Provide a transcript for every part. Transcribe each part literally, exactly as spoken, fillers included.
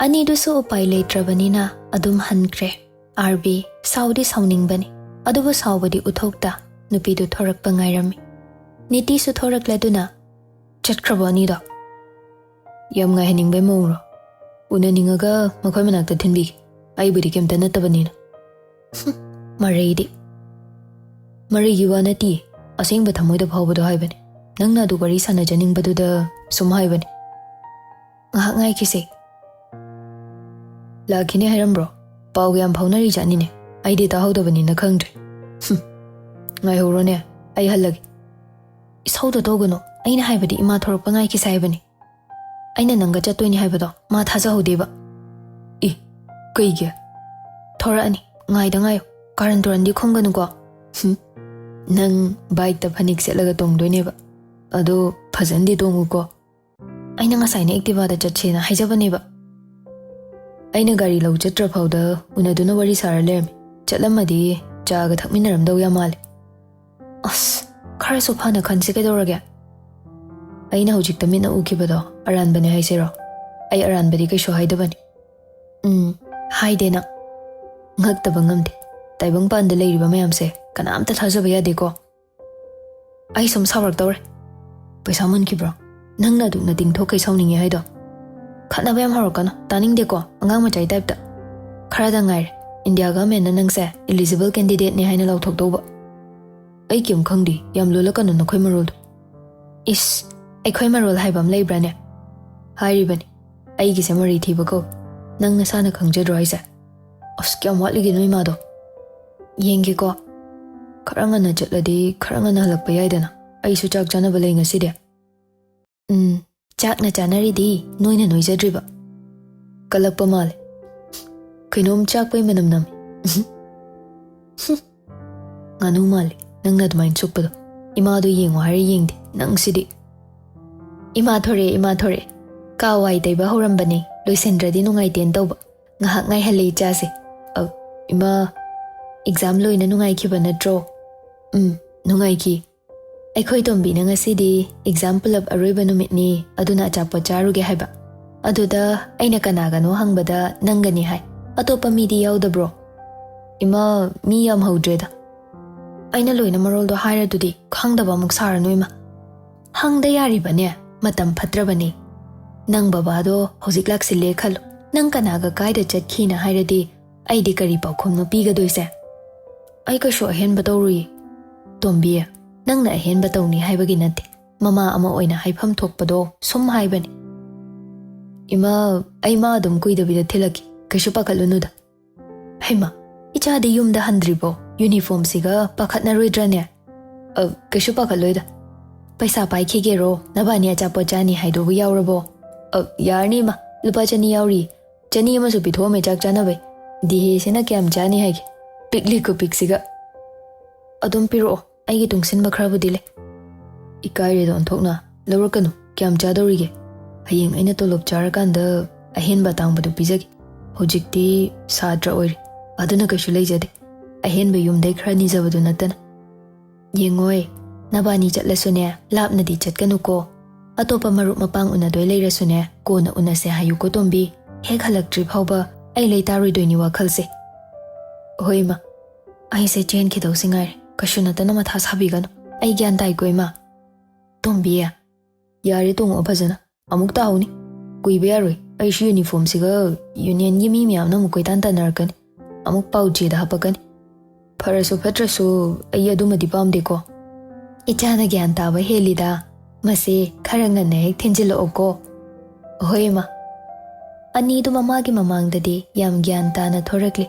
ꯑꯅꯤꯗꯨꯁꯨ ꯎꯄꯥꯏ ꯂꯩꯇ꯭ꯔꯕꯅꯤꯅ ꯑꯗꯨꯝ ꯍꯟꯈ꯭ꯔꯦ꯫ ꯑꯥꯔꯕꯤ ꯁꯥꯎꯗꯤ ꯁꯥꯎꯅꯤꯡꯕꯅꯤ, ꯑꯗꯨꯕꯨ ꯁꯥꯎꯕꯗꯤ ꯎꯠꯊꯣꯛꯇ ꯅꯨꯄꯤꯗꯨ ꯊꯣꯔꯛꯄ ꯉꯥꯏꯔꯝꯃꯤ꯫ ꯅꯤꯇꯤꯁꯨ ꯊꯣꯔꯛꯂꯗꯨꯅ, "ꯆꯠꯈ꯭ꯔꯕꯣ ꯑꯅꯤꯗꯣ?" "ꯌꯥꯝ ꯉꯥꯏꯍꯟꯅꯤꯡꯕꯩ ꯃꯑꯣꯡꯔꯣ? ꯎꯅꯅꯤꯡꯉꯒ ꯃꯈꯣꯏ ꯃꯅꯥꯛꯇ ꯊꯤꯟꯕꯤꯒꯦ, ꯑꯩꯕꯨꯗꯤ ꯀꯩꯝꯇ ꯅꯠꯇꯕꯅꯤꯅ꯫" "ꯍꯨꯝ, ꯃꯔꯩꯗꯤ꯫" "ꯃꯔꯩꯒꯤ ꯋꯥ ꯅꯠꯇꯤꯌꯦ, ꯑꯁꯦꯡꯕ ꯊꯃꯣꯏꯗ ꯐꯥꯎꯕꯗꯣ ꯍꯥꯏꯕꯅꯦ꯫ ꯅꯪꯅ ꯑꯗꯨ ꯋꯥꯔꯤ ꯁꯥꯟꯅꯖꯅꯤꯡꯕꯗꯨꯗ ꯁꯨꯝ ꯍꯥꯏꯕꯅꯦ꯫" "ꯉꯥꯏꯍꯥꯛ ꯉꯥꯏꯈꯤꯁꯦ꯫" "ꯂꯥꯛꯈꯤꯅꯤ ꯍꯥꯏꯔꯝꯕ꯭ꯔꯣ? ꯄꯥꯎꯒ ꯌꯥꯝ ꯐꯥꯎꯅꯔꯤ ꯖꯥꯠꯅꯤꯅꯦ, ꯑꯩꯗꯤ ꯇꯥꯍꯧꯗꯕꯅꯤꯅ ꯈꯪꯗ꯭ꯔꯦ꯫" "ꯍꯨꯝ, ꯉꯥꯏꯍꯧꯔꯣꯅꯦ, ꯑꯩ ꯍꯜꯂꯒꯦ꯫" "ꯏꯁꯧꯗ ꯇꯧꯒꯅꯨ, ꯑꯩꯅ ꯍꯥꯏꯕꯗꯤ ꯏꯃꯥ ꯊꯣꯔꯛꯄ ꯉꯥꯏꯈꯤꯁꯦ ꯍꯥꯏꯕꯅꯤ꯫ ꯑꯩꯅ ꯅꯪꯒ ꯆꯠꯇꯣꯏꯅꯤ ꯍꯥꯏꯕꯗꯣ ꯃꯥ ꯊꯥꯖꯍꯧꯗꯦꯕ꯫" "ꯏ, ꯀꯩꯒꯤ?" "ꯊꯣꯔꯛꯑꯅꯤ, ꯉꯥꯏꯗ ꯉꯥꯏꯌꯨ, ꯀꯥꯔꯟ ꯇꯨꯔꯟꯗꯤ ꯈꯨꯝꯒꯅꯨꯀꯣ꯫" "ꯍꯨꯝ, ꯅꯪ ꯕꯥꯏꯛꯇ ꯐꯅꯦꯛ ꯁꯦꯠꯂꯒ ꯇꯣꯡꯗꯣꯏꯅꯦꯕ, ꯑꯗꯣ ꯐꯖꯅꯗꯤ ꯇꯣꯡꯉꯨꯀꯣ꯫" "ꯑꯩꯅ ꯉꯁꯥꯏꯅ ꯑꯦꯛꯇꯤꯚꯥꯗ ꯆꯠꯁꯦꯅ ꯍꯥꯏꯖꯕꯅꯦꯕ꯫" "ꯑꯩꯅ ꯒꯥꯔꯤ ꯂꯧ ꯆꯠꯇ꯭ꯔ ꯐꯥꯎꯗ ꯎꯅꯗꯨꯅ ꯋꯥꯔꯤ ꯁꯥꯔ ꯂꯩꯔꯝꯃꯤ꯫ ꯆꯠꯂꯝꯃꯗꯤ ꯆꯥꯒ ꯊꯛꯃꯤꯟꯅꯔꯝꯗꯧ ꯌꯥꯝ ꯃꯥꯜꯂꯦ꯫" "ꯑꯁ, ꯈꯔꯁꯨ ꯐꯅ ꯈꯟꯁꯤ ꯀꯩꯗꯧꯔꯒꯦ?" "ꯑꯩꯅ ꯍꯧꯖꯤꯛꯇ ꯃꯤꯠꯅ ꯎꯈꯤꯕꯗꯣ ꯑꯔꯥꯟꯕꯅꯦ ꯍꯥꯏꯁꯤꯔꯣ?" "ꯑꯩ ꯑꯔꯥꯟꯕꯗꯤ ꯀꯩꯁꯨ ꯍꯥꯏꯗꯕꯅꯤ꯫" "ꯎꯝ, ꯍꯥꯏꯗꯦ ꯅꯪ꯫" ꯉꯛꯇꯕ ꯉꯝꯗꯦ꯫ ꯇꯥꯏꯕꯪꯄꯥꯟꯗ ꯂꯩꯔꯤꯕ ꯃꯌꯥꯝꯁꯦ ꯀꯅꯥꯝꯇ ꯊꯥꯖꯕ ꯌꯥꯗꯦꯀꯣ꯫ "ꯑꯩ ꯁꯨꯝ ꯁꯥꯎꯔꯛꯇꯧꯔꯦ꯫" "ꯄꯩꯁꯥ ꯃꯨꯟꯈꯤꯕ꯭ꯔꯣ? ꯅꯪꯅ ꯑꯗꯨꯛ ꯅꯇꯤꯡ ꯊꯣꯛꯈꯩ ꯁꯥꯎꯅꯤꯡꯉꯦ ꯍꯥꯏꯗꯣ?" "ꯈꯠꯅꯕ ꯌꯥꯝ ꯍꯧꯔꯛꯀꯅꯨ, ꯇꯥꯅꯤꯡꯗꯦꯀꯣ, ꯑꯉꯥꯡ ꯃꯆꯥꯒꯤ ꯇꯥꯏꯞꯇ꯫ ꯈꯔꯗ ꯉꯥꯏꯔꯦ, ꯏꯟꯗꯤꯌꯥ ꯒꯚꯔꯟꯃꯦꯟꯠꯅ ꯅꯪꯁꯦ ꯏꯂꯤꯖꯤꯕꯜ ꯀꯦꯟꯗꯤꯗꯦꯠꯅꯦ ꯍꯥꯏꯅ ꯂꯥꯎꯊꯣꯛꯇꯧꯕ꯫" "ꯑꯩ ꯀꯩꯝ ꯈꯪꯗꯦ, ꯌꯥꯝ ꯂꯣꯜꯂꯛꯀꯅꯨ ꯅꯈꯣꯏ ꯃꯔꯣꯜꯗꯣ꯫" "ꯏꯁ, ꯑꯩꯈꯣꯏ ꯃꯔꯣꯜ ꯍꯥꯏꯕ ꯑꯃ ꯂꯩꯕ꯭ꯔꯥꯅꯦ?" "ꯍꯥꯏꯔꯤꯕꯅꯤ, ꯑꯩꯒꯤꯁꯦ ꯃꯔꯩ ꯊꯤꯕ ꯀꯧꯏ꯫ ꯅꯪ ꯅꯁꯥꯅ ꯈꯪꯖꯗ꯭ꯔꯣ ꯍꯥꯏꯁꯦ?" "ꯑꯁ, ꯀꯌꯥꯝ ꯋꯥꯠꯂꯤꯒꯦ ꯅꯣꯏ ꯏꯃꯥꯗꯣ?" "ꯌꯦꯡꯒꯦꯀꯣ꯫ ꯈꯔ ꯉꯟꯅ ꯆꯠꯂꯗꯤ ꯈꯔ ꯉꯟꯅ ꯍꯜꯂꯛꯄ ꯌꯥꯏꯗꯅ꯫ ꯑꯩꯁꯨ ꯆꯥꯛ ꯆꯥꯅꯕ ꯂꯩ ꯉꯁꯤꯗꯤ꯫" "ꯎꯝ, ꯆꯥꯛꯅ ꯆꯥꯅꯔꯤꯗꯤ ꯅꯣꯏꯅ ꯅꯣꯏꯖꯗ꯭ꯔꯤꯕ꯫" "ꯀꯜꯂꯛꯄ ꯃꯥꯜꯂꯦ꯫ ꯀꯩꯅꯣꯝ ꯆꯥꯛꯄꯩ ꯃꯅꯝ ꯅꯝꯃꯤ꯫" "ꯉꯥꯅꯨ ꯃꯥꯜꯂꯤ ꯅꯪꯅ ꯑꯗꯨꯃꯥꯏꯅ ꯁꯨꯛꯄꯗꯣ꯫ ꯏꯃꯥꯗꯣ ꯌꯦꯡꯉꯣ ꯍꯥꯏꯔ ꯌꯦꯡꯗꯦ ꯅꯪꯁꯤꯗꯤ꯫" "ꯏꯃꯥ ꯊꯣꯔꯛꯑꯦ, ꯏꯃꯥ ꯊꯣꯔꯛꯑꯦ꯫ ꯀꯥ ꯋꯥꯏ ꯇꯩꯕ ꯍꯧꯔꯝꯕꯅꯦ, ꯂꯣꯏꯁꯤꯟꯗ꯭ꯔꯗꯤ ꯅꯨꯡꯉꯥꯏꯇꯦꯅ ꯇꯧꯕ꯫ ꯉꯥꯏꯍꯥꯛ ꯉꯥꯏꯍꯜꯂꯦ ꯏꯆꯥꯁꯦ꯫ ꯑꯧ, ꯏꯃꯥ, ꯑꯦꯛꯖꯥꯝ ꯂꯣꯏꯅ ꯅꯨꯡꯉꯥꯏꯈꯤꯕ ꯅꯠꯇ꯭ꯔꯣ?" "ꯎꯝ, ꯅꯨꯡꯉꯥꯏꯈꯤ꯫ ꯑꯩꯈꯣꯏ ꯇꯣꯝꯕꯤꯅ ꯉꯁꯤꯗꯤ ꯑꯦꯛꯖꯥꯝ ꯄꯨꯂꯞ ꯑꯔꯣꯏꯕ ꯅꯨꯃꯤꯠꯅꯤ, ꯑꯗꯨꯅ ꯑꯆꯥꯄꯣꯠ ꯆꯥꯔꯨꯒꯦ ꯍꯥꯏꯕ꯫ ꯑꯗꯨꯗ ꯑꯩꯅ ꯀꯅꯥꯒꯅꯣ ꯍꯪꯕꯗ ꯅꯪꯒꯅꯤ ꯍꯥꯏ꯫ ꯑꯇꯣꯞꯄ ꯃꯤꯗꯤ ꯌꯥꯎꯗꯕ꯭ꯔꯣ? ꯏꯃꯥ, ꯃꯤ ꯌꯥꯝ ꯍꯧꯗ꯭ꯔꯦꯗ꯫ ꯑꯩꯅ ꯂꯣꯏꯅ ꯃꯔꯣꯜꯗꯣ ꯍꯥꯏꯔꯗꯨꯗꯤ ꯈꯪꯗꯕ ꯑꯃꯨꯛ ꯁꯥꯔꯅꯨ ꯏꯃꯥ꯫ ꯍꯪꯗ ꯌꯥꯔꯤꯕꯅꯦ, ꯃꯇꯝ ꯐꯠꯇ꯭ꯔꯕꯅꯦ꯫ ꯅꯪ ꯕꯕꯥꯗꯣ ꯍꯧꯖꯤꯛ ꯂꯥꯛꯁꯤꯜꯂꯦ ꯈꯜꯂꯣ, ꯅꯪ ꯀꯅꯥꯒ ꯀꯥꯏꯗ ꯆꯠꯈꯤꯅ ꯍꯥꯏꯔꯗꯤ ꯑꯩꯗꯤ ꯀꯔꯤ ꯄꯥꯎꯈꯨꯝꯅꯣ ꯄꯤꯒꯗꯣꯏꯁꯦ? ꯑꯩ ꯀꯩꯁꯨ ꯑꯍꯦꯟꯕ ꯇꯧꯔꯨꯏ꯫ ꯇꯣꯝꯕꯤ, ꯅꯪꯅ ꯑꯍꯦꯟꯕ ꯇꯧꯅꯤ ꯍꯥꯏꯕꯒꯤ ꯅꯠꯇꯦ, ꯃꯃꯥ ꯑꯃ ꯑꯣꯏꯅ ꯍꯥꯏꯐꯝ ꯊꯣꯛꯄꯗꯣ ꯁꯨꯝ ꯍꯥꯏꯕꯅꯤ꯫ ꯏꯃꯥ, ꯑꯩ ꯃꯥ ꯑꯗꯨꯝ ꯀꯨꯏꯗꯕꯤꯗ ꯊꯤꯜꯂꯛꯀꯦ, ꯀꯩꯁꯨ ꯄꯥꯈꯠꯂꯨꯅꯨꯗ꯫ ꯍꯩꯃꯥ, ꯏꯆꯥꯗꯤ ꯌꯨꯝꯗ ꯍꯟꯗ꯭ꯔꯤꯕꯣ? ꯌꯨꯅꯤꯐꯣꯔꯝꯁꯤꯒ ꯄꯥꯈꯠꯅꯔꯣꯏꯗ꯭ꯔꯅꯦ? ꯑ, ꯀꯩꯁꯨ ꯄꯥꯈꯠꯂꯣꯏꯗ꯫ ꯄꯩꯁꯥ ꯄꯥꯏꯈꯤꯒꯦꯔꯣ? ꯅꯕꯥꯅꯤ ꯑꯆꯥꯄꯣꯠ ꯆꯥꯅꯤ ꯍꯥꯏꯗꯨꯕꯨ ꯌꯥꯎꯔꯕꯣ? ꯑ, ꯌꯥꯔꯅꯤ ꯏꯃꯥ, ꯂꯨꯄꯥ ꯆꯅꯤ ꯌꯥꯎꯔꯤ꯫ ꯆꯅꯤ ꯑꯃꯁꯨ ꯄꯤꯊꯣꯛꯑꯝꯃꯦ ꯆꯥꯛ ꯆꯥꯅꯕꯩ꯫ ꯗꯤꯍꯦꯁꯤꯅ ꯀꯌꯥꯝ ꯆꯥꯅꯤ ꯍꯥꯏꯒꯦ? ꯄꯤꯛꯂꯤ ꯈꯨꯄꯤꯛꯁꯤꯒ꯫ ꯑꯗꯨꯝ ꯄꯤꯔꯛꯑꯣ, ꯑꯩꯒꯤ ꯇꯨꯡꯁꯤꯟꯕ ꯈꯔꯕꯨꯗꯤ ꯂꯩ꯫ ꯏꯀꯥꯏꯔꯦꯗ ꯑꯣꯟꯊꯣꯛꯅ꯫ ꯂꯧꯔꯛꯀꯅꯨ, ꯀꯌꯥꯝ ꯆꯥꯗꯧꯔꯤꯒꯦ? ꯍꯌꯦꯡ ꯑꯩꯅ ꯇꯣꯂꯣꯞ ꯆꯥꯔꯀꯥꯟꯗ ꯑꯍꯦꯟꯕ ꯑꯇꯥꯡꯕꯗꯨ ꯄꯤꯖꯒꯦ꯫ ꯍꯧꯖꯤꯛꯇꯤ ꯁꯥꯇ꯭ꯔ ꯑꯣꯏꯔꯤ, ꯑꯗꯨꯅ ꯀꯩꯁꯨ ꯂꯩꯖꯗꯦ꯫ ꯑꯍꯦꯟꯕ ꯌꯨꯝꯗꯩ ꯈꯔ ꯅꯤꯖꯕꯗꯨ ꯅꯠꯇꯅ꯫ ꯌꯦꯡꯉꯣꯏ, ꯅꯕꯥꯅꯤ ꯆꯠꯂꯁꯨꯅꯦ, ꯂꯥꯞꯅꯗꯤ ꯆꯠꯀꯅꯨꯀꯣ꯫ ꯑꯇꯣꯞꯄ ꯃꯔꯨꯞ ꯃꯄꯥꯡ ꯎꯅꯗꯣꯏ ꯂꯩꯔꯁꯨꯅꯦ, ꯀꯣꯟꯅ ꯎꯅꯁꯦ ꯍꯥꯏꯌꯨꯀꯣ ꯇꯣꯝꯕꯤ꯫ ꯍꯦꯛ ꯍꯜꯂꯛꯇ꯭ꯔꯤ ꯐꯥꯎꯕ ꯑꯩ ꯂꯩ ꯇꯥꯔꯣꯏꯗꯣꯏꯅꯤ ꯋꯥꯈꯜꯁꯦ꯫ ꯍꯣꯏ ꯏꯃꯥ, ꯑꯩꯁꯦ ꯆꯦꯟꯈꯤꯗꯧꯁꯤ ꯉꯥꯏꯔꯦ꯫ ꯀꯩꯁꯨ ꯅꯠꯇꯅ ꯃꯊꯥ ꯁꯥꯕꯤꯒꯅꯨ꯫ ꯑꯩ ꯒ꯭ꯌꯥꯟ ꯇꯥꯏꯀꯣ ꯏꯃꯥ꯫ ꯇꯣꯝꯕꯤ, ꯌꯥꯔꯦ ꯇꯣꯡꯉꯛꯑꯣ ꯐꯖꯅ꯫ ꯑꯃꯨꯛ ꯇꯥꯍꯧꯅꯤ꯫ ꯀꯨꯏꯕ ꯌꯥꯔꯣꯏ꯫ ꯑꯩꯁꯨ ꯌꯨꯅꯤꯐꯣꯔꯝꯁꯤꯒ ꯌꯨꯅꯤꯌꯟꯒꯤ ꯃꯤ ꯃꯌꯥꯝꯅ ꯑꯃꯨꯛ ꯀꯣꯏꯇꯥꯟ ꯇꯥꯟꯅꯔꯛꯀꯅꯤ꯫ ꯑꯃꯨꯛ ꯄꯥꯎ ꯆꯦꯗ ꯍꯥꯞꯄꯛꯀꯅꯤ꯫ ꯐꯔꯁꯨ ꯐꯠꯇ꯭ꯔꯁꯨ ꯑꯩ ꯑꯗꯨꯃꯗꯤ ꯄꯥꯝꯗꯦꯀꯣ꯫ ꯏꯆꯥꯅ ꯒ꯭ꯌꯥꯟ ꯇꯥꯕ ꯍꯦꯜꯂꯤꯗ꯫ ꯃꯁꯦ ꯈꯔ ꯉꯟꯅ ꯍꯦꯛ ꯊꯤꯟꯖꯤꯜꯂꯛꯑꯣꯀꯣ꯫ ꯍꯣꯏ ꯏꯃꯥ꯫ ꯑꯅꯤꯗꯨ ꯃꯃꯥꯒꯤ ꯃꯃꯥꯡꯗꯗꯤ ꯌꯥꯝ ꯒ꯭ꯌꯥꯟ ꯇꯥꯅ ꯊꯣꯔꯛꯂꯤ꯫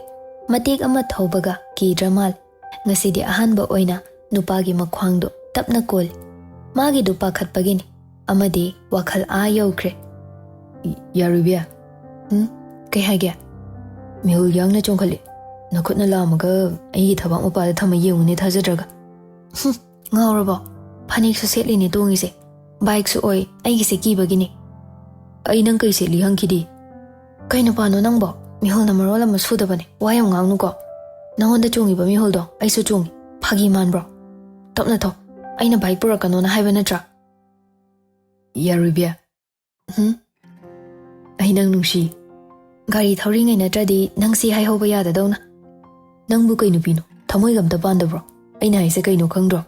ꯃꯇꯦꯛ ꯑꯃ ꯊꯧꯕꯒ ꯀꯤꯗ꯭ꯔ ꯃꯥꯜꯂꯦ꯫ ꯉꯁꯤꯗꯤ ꯑꯍꯥꯟꯕ ꯑꯣꯏꯅ ꯅꯨꯄꯥꯒꯤ ꯃꯈ꯭ꯋꯥꯡꯗꯣ ꯇꯞꯅ ꯀꯣꯜꯂꯤ꯫ ꯃꯥꯒꯤꯗꯨ ꯄꯥꯈꯠꯄꯒꯤꯅꯤ꯫ ꯑꯃꯗꯤ ꯋꯥꯈꯜ ꯑꯥ ꯌꯧꯈ꯭ꯔꯦ꯫ ꯌꯥꯔꯣꯏꯕꯤ꯫ ꯎꯝ? ꯀꯩ ꯍꯥꯏꯒꯦ? ꯃꯤꯍꯨꯜ ꯌꯥꯡꯅ ꯆꯣꯡꯈꯠꯂꯤ꯫ ꯅꯈꯨꯠꯅ ꯂꯥꯝꯃꯒ ꯑꯩꯒꯤ ꯊꯕꯥꯛ ꯃꯄꯥꯗ ꯊꯝꯃ ꯌꯦꯡꯉꯨꯅꯦ ꯊꯥꯖꯗ꯭ꯔꯒ꯫ ꯍꯨꯝ, ꯉꯥꯎꯔꯕꯣ? ꯐꯅꯦꯛꯁꯨ ꯁꯦꯠꯂꯤꯅꯦ ꯇꯣꯡꯉꯤꯁꯦ꯫ ꯕꯥꯏꯛꯁꯨ ꯑꯣꯏ, ꯑꯩꯒꯤꯁꯦ ꯀꯤꯕꯒꯤꯅꯤ꯫ ꯑꯩ ꯅꯪ ꯀꯩ ꯁꯦꯠꯂꯤ ꯍꯪꯈꯤꯗꯤ? ꯀꯩ ꯅꯨꯄꯥꯅꯣ ꯅꯪꯕꯣ? ꯃꯤꯍꯨꯜꯅ ꯃꯔꯣꯜ ꯑꯃ ꯁꯨꯗꯕꯅꯦ꯫ ꯋꯥ ꯌꯥꯝ ꯉꯥꯡꯅꯨꯀꯣ꯫ ꯅꯉꯣꯟꯗ ꯆꯣꯡꯉꯤꯕ ꯃꯤꯍꯨꯜꯗꯣ ꯑꯩꯁꯨ ꯆꯣꯡꯉꯤ꯫ ꯐꯥꯒꯤ ꯃꯥꯟꯕ꯭ꯔꯣ? ꯇꯞꯅ ꯊꯧ꯫ ꯑꯩꯅ ꯕꯥꯏꯛ ꯄꯨꯔꯛꯀꯅꯣꯅ ꯍꯥꯏꯕ ꯅꯠꯇ꯭ꯔꯥ? ꯌꯥꯔꯣꯏꯕꯤ꯫ ꯎꯝ? ꯑꯩ ꯅꯪ ꯅꯨꯡꯁꯤ꯫ ꯒꯥꯔꯤ ꯊꯧꯔꯤꯉꯩ ꯅꯠꯇ꯭ꯔꯗꯤ ꯅꯪ ꯁꯤ ꯍꯥꯏꯍꯧꯕ ꯌꯥꯗꯗꯧꯅ꯫ ꯅꯪꯕꯨ ꯀꯩ ꯅꯨꯄꯤꯅꯣ? ꯊꯃꯣꯏꯒ ꯑꯝꯇ ꯄꯥꯟꯗꯕ꯭ꯔꯣ? ꯑꯩꯅ ꯍꯥꯏꯁꯦ ꯀꯩꯅꯣ ꯈꯪꯗ꯭ꯔꯣ?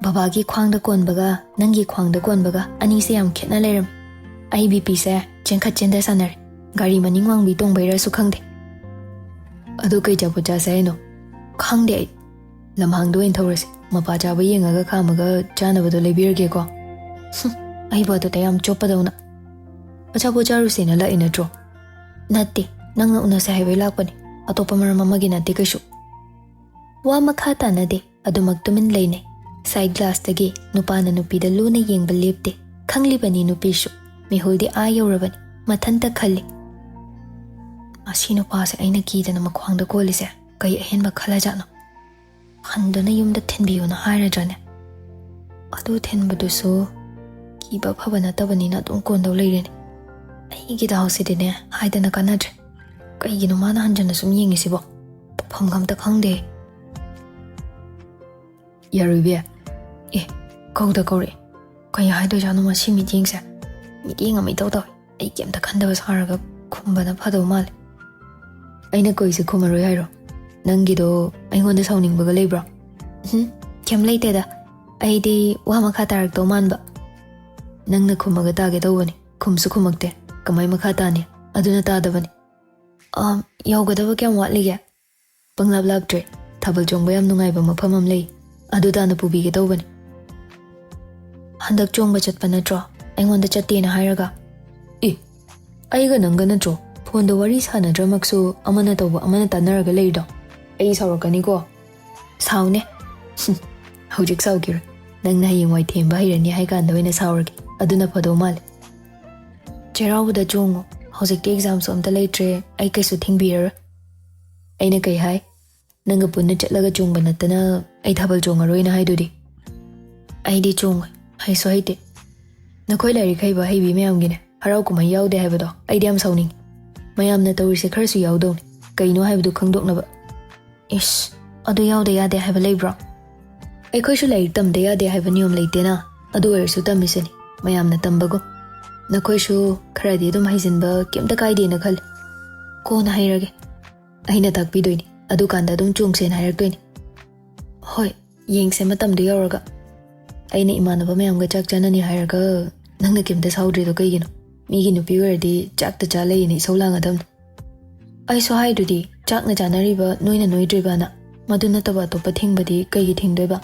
ꯕꯕꯥꯒꯤ ꯈ꯭ꯋꯥꯡꯗ ꯀꯣꯟꯕꯒ ꯅꯪꯒꯤ ꯈ꯭ꯋꯥꯡꯗ ꯀꯣꯟꯕꯒ ꯑꯅꯤꯁꯦ ꯌꯥꯝ ꯈꯦꯠꯅ ꯂꯩꯔꯝꯃꯤ꯫ ꯑꯩ ꯕꯤ ꯄꯤꯁꯦ ꯆꯦꯟꯈꯠ ꯆꯦꯟꯊ ꯁꯥꯟꯅꯔꯦ꯫ ꯒꯥꯔꯤ ꯃꯅꯤꯡ ꯋꯥꯡꯕꯤ ꯇꯣꯡꯕꯩꯔꯁꯨ ꯈꯪꯗꯦ꯫ ꯑꯗꯣ ꯀꯩ ꯑꯆꯥꯄꯣꯠ ꯆꯥꯁꯦ ꯍꯥꯏꯅꯣ? ꯈꯪꯗꯦ ꯑꯩ꯫ ꯂꯝꯍꯥꯡꯗ ꯑꯣꯏꯅ ꯊꯧꯔꯁꯦ꯫ ꯃꯄꯥ ꯆꯥꯕ ꯌꯦꯡꯉꯒ ꯈꯥꯝꯃꯒ ꯆꯥꯅꯕꯗꯣ ꯂꯩꯕꯤꯔꯒꯦꯀꯣ꯫ ꯍꯨꯝ, ꯑꯩꯕꯨ ꯑꯗꯨꯗ ꯌꯥꯝ ꯆꯣꯞꯄꯗꯧꯅ꯫ ꯑꯆꯥꯄꯣꯠ ꯆꯥꯔꯨꯁꯦꯅ ꯂꯥꯛꯏ ꯅꯠꯇ꯭ꯔꯣ? ꯅꯠꯇꯦ, ꯅꯪꯅ ꯎꯅꯁꯦ ꯍꯥꯏꯕꯩ ꯂꯥꯛꯄꯅꯦ꯫ ꯑꯇꯣꯞꯄ ꯃꯔꯝ ꯑꯃꯒꯤ ꯅꯠꯇꯦ ꯀꯩꯁꯨ꯫ ꯋꯥ ꯃꯈꯥ ꯇꯥꯅꯗꯦ꯫ ꯑꯗꯨꯃꯛ ꯇꯨꯃꯤꯟ ꯂꯩꯅꯩ꯫ ꯁꯥꯏꯗ ꯒ꯭ꯂꯥꯁꯇꯒꯤ ꯅꯨꯄꯥꯅ ꯅꯨꯄꯤꯗ ꯂꯨꯅ ꯌꯦꯡꯕ ꯂꯦꯞꯇꯦ꯫ ꯈꯪꯂꯤꯕꯅꯤ ꯅꯨꯄꯤꯁꯨ꯫ ꯃꯤꯍꯨꯜꯗꯤ ꯑꯥ ꯌꯧꯔꯕꯅꯤ꯫ ꯃꯊꯟꯇ ꯈꯜꯂꯤ, "ꯃꯁꯤ ꯅꯨꯄꯥꯁꯦ ꯑꯩꯅ ꯀꯤꯗꯅ ꯃꯈ꯭ꯋꯥꯡꯗ ꯀꯣꯜꯂꯤꯁꯦ ꯀꯩ ꯑꯍꯦꯟꯕ ꯈꯜꯂꯖꯥꯠꯅꯣ? ꯍꯟꯗꯨꯅ ꯌꯨꯝꯗ ꯊꯤꯟꯕꯤꯌꯨꯅ ꯍꯥꯏꯔꯗ꯭ꯔꯅꯦ? ꯑꯗꯨ ꯊꯤꯟꯕꯗꯨꯁꯨ ꯀꯤꯕ ꯐꯕ ꯅꯠꯇꯕꯅꯤꯅ ꯑꯗꯨꯝ ꯀꯣꯟꯗꯧ ꯂꯩꯔꯦꯅꯦ꯫ ꯑꯩꯒꯤ ꯗꯥꯎꯁꯤꯗꯤꯅꯦ ꯍꯥꯏꯗꯅ ꯀꯥꯟꯅꯗ꯭ꯔꯦ꯫ ꯀꯩꯒꯤꯅꯣ ꯃꯥꯅ ꯍꯟꯖꯟꯅ ꯁꯨꯝ ꯌꯦꯡꯉꯤꯁꯤꯕꯣ? ꯇꯧꯐꯝꯒ ꯑꯝꯇ ꯈꯪꯗꯦ꯫ ꯌꯥꯔꯣꯏꯕꯤ꯫ ꯑꯦ, ꯀꯧꯗ ꯀꯧꯔꯛꯑꯦ꯫ ꯀꯩ ꯍꯥꯏꯗꯣꯏꯖꯥꯠꯅꯣ ꯃꯁꯤ ꯃꯤꯠꯌꯦꯡꯁꯦ? ꯃꯤꯠꯌꯦꯡ ꯑꯃ ꯏꯇꯧ ꯇꯧꯏ꯫ ꯑꯩ ꯀꯩꯝꯇ ꯈꯟꯗꯕ ꯁꯥꯔꯒ ꯈꯨꯝꯕꯅ ꯐꯗꯧ ꯃꯥꯜꯂꯦ꯫ ꯑꯩꯅ ꯀꯧꯏꯁꯦ ꯈꯨꯝꯃꯔꯣꯏ ꯍꯥꯏꯔꯣ? ꯅꯪꯒꯤꯗꯣ ꯑꯩꯉꯣꯟꯗ ꯁꯥꯎꯅꯤꯡꯕꯒ ꯂꯩꯕ꯭ꯔꯣ? ꯎꯝ, ꯀꯩꯝ ꯂꯩꯇꯦꯗ꯫ ꯑꯩꯗꯤ ꯋꯥ ꯃꯈꯥ ꯇꯥꯔꯛꯇꯧ ꯃꯥꯟꯕ꯫ ꯅꯪꯅ ꯈꯨꯝꯃꯒ ꯇꯥꯒꯦ ꯇꯧꯕꯅꯤ꯫ ꯈꯨꯝꯁꯨ ꯈꯨꯝꯃꯛꯇꯦ꯫ ꯀꯃꯥꯏ ꯃꯈꯥ ꯇꯥꯅꯤ? ꯑꯗꯨꯅ ꯇꯥꯗꯕꯅꯤ꯫ ꯑ, ꯌꯧꯒꯗꯕ ꯀꯌꯥꯝ ꯋꯥꯠꯂꯤꯒꯦ? ꯄꯪꯂꯥꯞ ꯂꯥꯞꯇ꯭ꯔꯦ꯫ ꯊꯥꯕꯜ ꯆꯣꯡꯕ ꯌꯥꯝ ꯅꯨꯡꯉꯥꯏꯕ ꯃꯐꯝ ꯑꯃ ꯂꯩ꯫ ꯑꯗꯨ ꯇꯥꯟꯅ ꯄꯨꯕꯤꯒꯦ ꯇꯧꯕꯅꯤ꯫ ꯍꯟꯗꯛ ꯆꯣꯡꯕ ꯆꯠꯄ ꯅꯠꯇ꯭ꯔꯣ? ꯑꯩꯉꯣꯟꯗ ꯆꯠꯇꯦꯅ ꯍꯥꯏꯔꯒ? ꯑꯦ, ꯑꯩꯒ ꯅꯪꯒ ꯅꯠꯇ꯭ꯔꯣ ꯐꯣꯟꯗ ꯋꯥꯔꯤ ꯁꯥꯟꯅꯗ꯭ꯔꯃꯛꯁꯨ ꯑꯃꯅ ꯇꯧꯕ ꯑꯃꯅ ꯇꯥꯟꯅꯔꯒ ꯂꯩꯔꯤꯗꯣ? ꯑꯩ ꯁꯥꯎꯔꯛꯀꯅꯤꯀꯣ꯫ ꯁꯥꯎꯅꯦ꯫ ꯍꯧꯖꯤꯛ ꯁꯥꯎꯈꯤꯔꯣꯏ꯫ ꯅꯪꯅ ꯍꯌꯦꯡꯋꯥꯏ ꯊꯦꯝꯕ ꯍꯩꯔꯅꯤ ꯍꯥꯏ ꯀꯥꯟꯗ ꯑꯣꯏꯅ ꯁꯥꯎꯔꯒꯦ꯫ ꯑꯗꯨꯅ ꯐꯗꯧ ꯃꯥꯜꯂꯦ꯫ ꯆꯩꯔꯥꯎꯕꯗ ꯆꯣꯡꯉꯨ꯫ ꯍꯧꯖꯤꯛꯇꯤ ꯑꯦꯛꯖꯥꯝꯁꯨ ꯑꯝꯇ ꯂꯩꯇ꯭ꯔꯦ꯫ ꯑꯩ ꯀꯩꯁꯨ ꯊꯤꯡꯕꯤꯔꯔꯣꯏ꯫ ꯑꯩꯅ ꯀꯩ ꯍꯥꯏ? ꯅꯪꯒ ꯄꯨꯟꯅ ꯆꯠꯂꯒ ꯆꯣꯡꯕ ꯅꯠꯇꯅ ꯑꯩ ꯊꯥꯕꯜ ꯆꯣꯡꯉꯔꯣꯏꯅ ꯍꯥꯏꯗꯨꯗꯤ꯫ ꯑꯩꯗꯤ ꯆꯣꯡꯉꯣꯏ꯫ ꯍꯩꯁꯨ ꯍꯩꯇꯦ꯫ ꯅꯈꯣꯏ ꯂꯥꯏꯔꯤꯛ ꯍꯩꯕ ꯍꯩꯕꯤ ꯃꯌꯥꯝꯒꯤꯅꯦ ꯍꯔꯥꯎ ꯀꯨꯝꯍꯩ ꯌꯥꯎꯗꯦ ꯍꯥꯏꯕꯗꯣ ꯑꯩꯗꯤ ꯌꯥꯝ ꯁꯥꯎꯅꯤꯡꯉꯤ꯫ ꯃꯌꯥꯝꯅ ꯇꯧꯔꯤꯁꯦ ꯈꯔꯁꯨ ꯌꯥꯎꯗꯧꯅꯤ꯫ ꯀꯩꯅꯣ ꯍꯥꯏꯕꯗꯨ ꯈꯪꯗꯣꯛꯅꯕ꯫ ꯏꯁ, ꯑꯗꯨ ꯌꯥꯎꯗ ꯌꯥꯗꯦ ꯍꯥꯏꯕ ꯂꯩꯕ꯭ꯔꯣ? ꯑꯩꯈꯣꯏꯁꯨ ꯂꯥꯏꯔꯤꯛ ꯇꯝꯗ ꯌꯥꯗꯦ ꯍꯥꯏꯕ ꯅꯤꯌꯣꯝ ꯂꯩꯇꯦꯅ꯫ ꯑꯗꯨ ꯑꯣꯏꯔꯁꯨ ꯇꯝꯃꯤꯁꯤꯅꯤ ꯃꯌꯥꯝꯅ ꯇꯝꯕꯒꯨꯝ꯫ ꯅꯈꯣꯏꯁꯨ ꯈꯔꯗꯤ ꯑꯗꯨꯝ ꯍꯩꯖꯤꯟꯕ ꯀꯩꯝꯇ ꯀꯥꯏꯗꯦꯅ ꯈꯜꯂꯤ꯫ ꯀꯣꯟꯅ ꯍꯩꯔꯒꯦ꯫ ꯑꯩꯅ ꯇꯥꯛꯄꯤꯗꯣꯏꯅꯤ, ꯑꯗꯨꯀꯥꯟꯗ ꯑꯗꯨꯝ ꯆꯣꯡꯁꯦꯅ ꯍꯥꯏꯔꯛꯇꯣꯏꯅꯤ꯫ ꯍꯣꯏ, ꯌꯦꯡꯁꯦ ꯃꯇꯝꯗꯣ ꯌꯧꯔꯒ꯫ ꯑꯩꯅ ꯏꯃꯥꯟꯅꯕ ꯃꯌꯥꯝꯒ ꯆꯥꯛ ꯆꯥꯅꯅꯤ ꯍꯥꯏꯔꯒ ꯅꯪꯅ ꯀꯩꯝꯇ ꯁꯥꯎꯗ꯭ꯔꯤꯗꯣ ꯀꯩꯒꯤꯅꯣ? ꯃꯤꯒꯤ ꯅꯨꯄꯤ ꯑꯣꯏꯔꯗꯤ ꯆꯥꯛꯇ ꯆꯥ ꯂꯩꯌꯦꯅ ꯏꯁꯧ ꯂꯥꯡꯒꯗꯕꯅꯤ꯫ ꯑꯩꯁꯨ ꯍꯥꯏꯗꯨꯗꯤ, ꯆꯥꯛꯅ ꯆꯥꯅꯔꯤꯕ ꯅꯣꯏꯅ ꯅꯣꯏꯗ꯭ꯔꯤꯕꯅ꯫ ꯃꯗꯨ ꯅꯠꯇꯕ ꯑꯇꯣꯞꯄ ꯊꯤꯡꯕꯗꯤ ꯀꯩꯒꯤ ꯊꯤꯡꯗꯣꯏꯕ?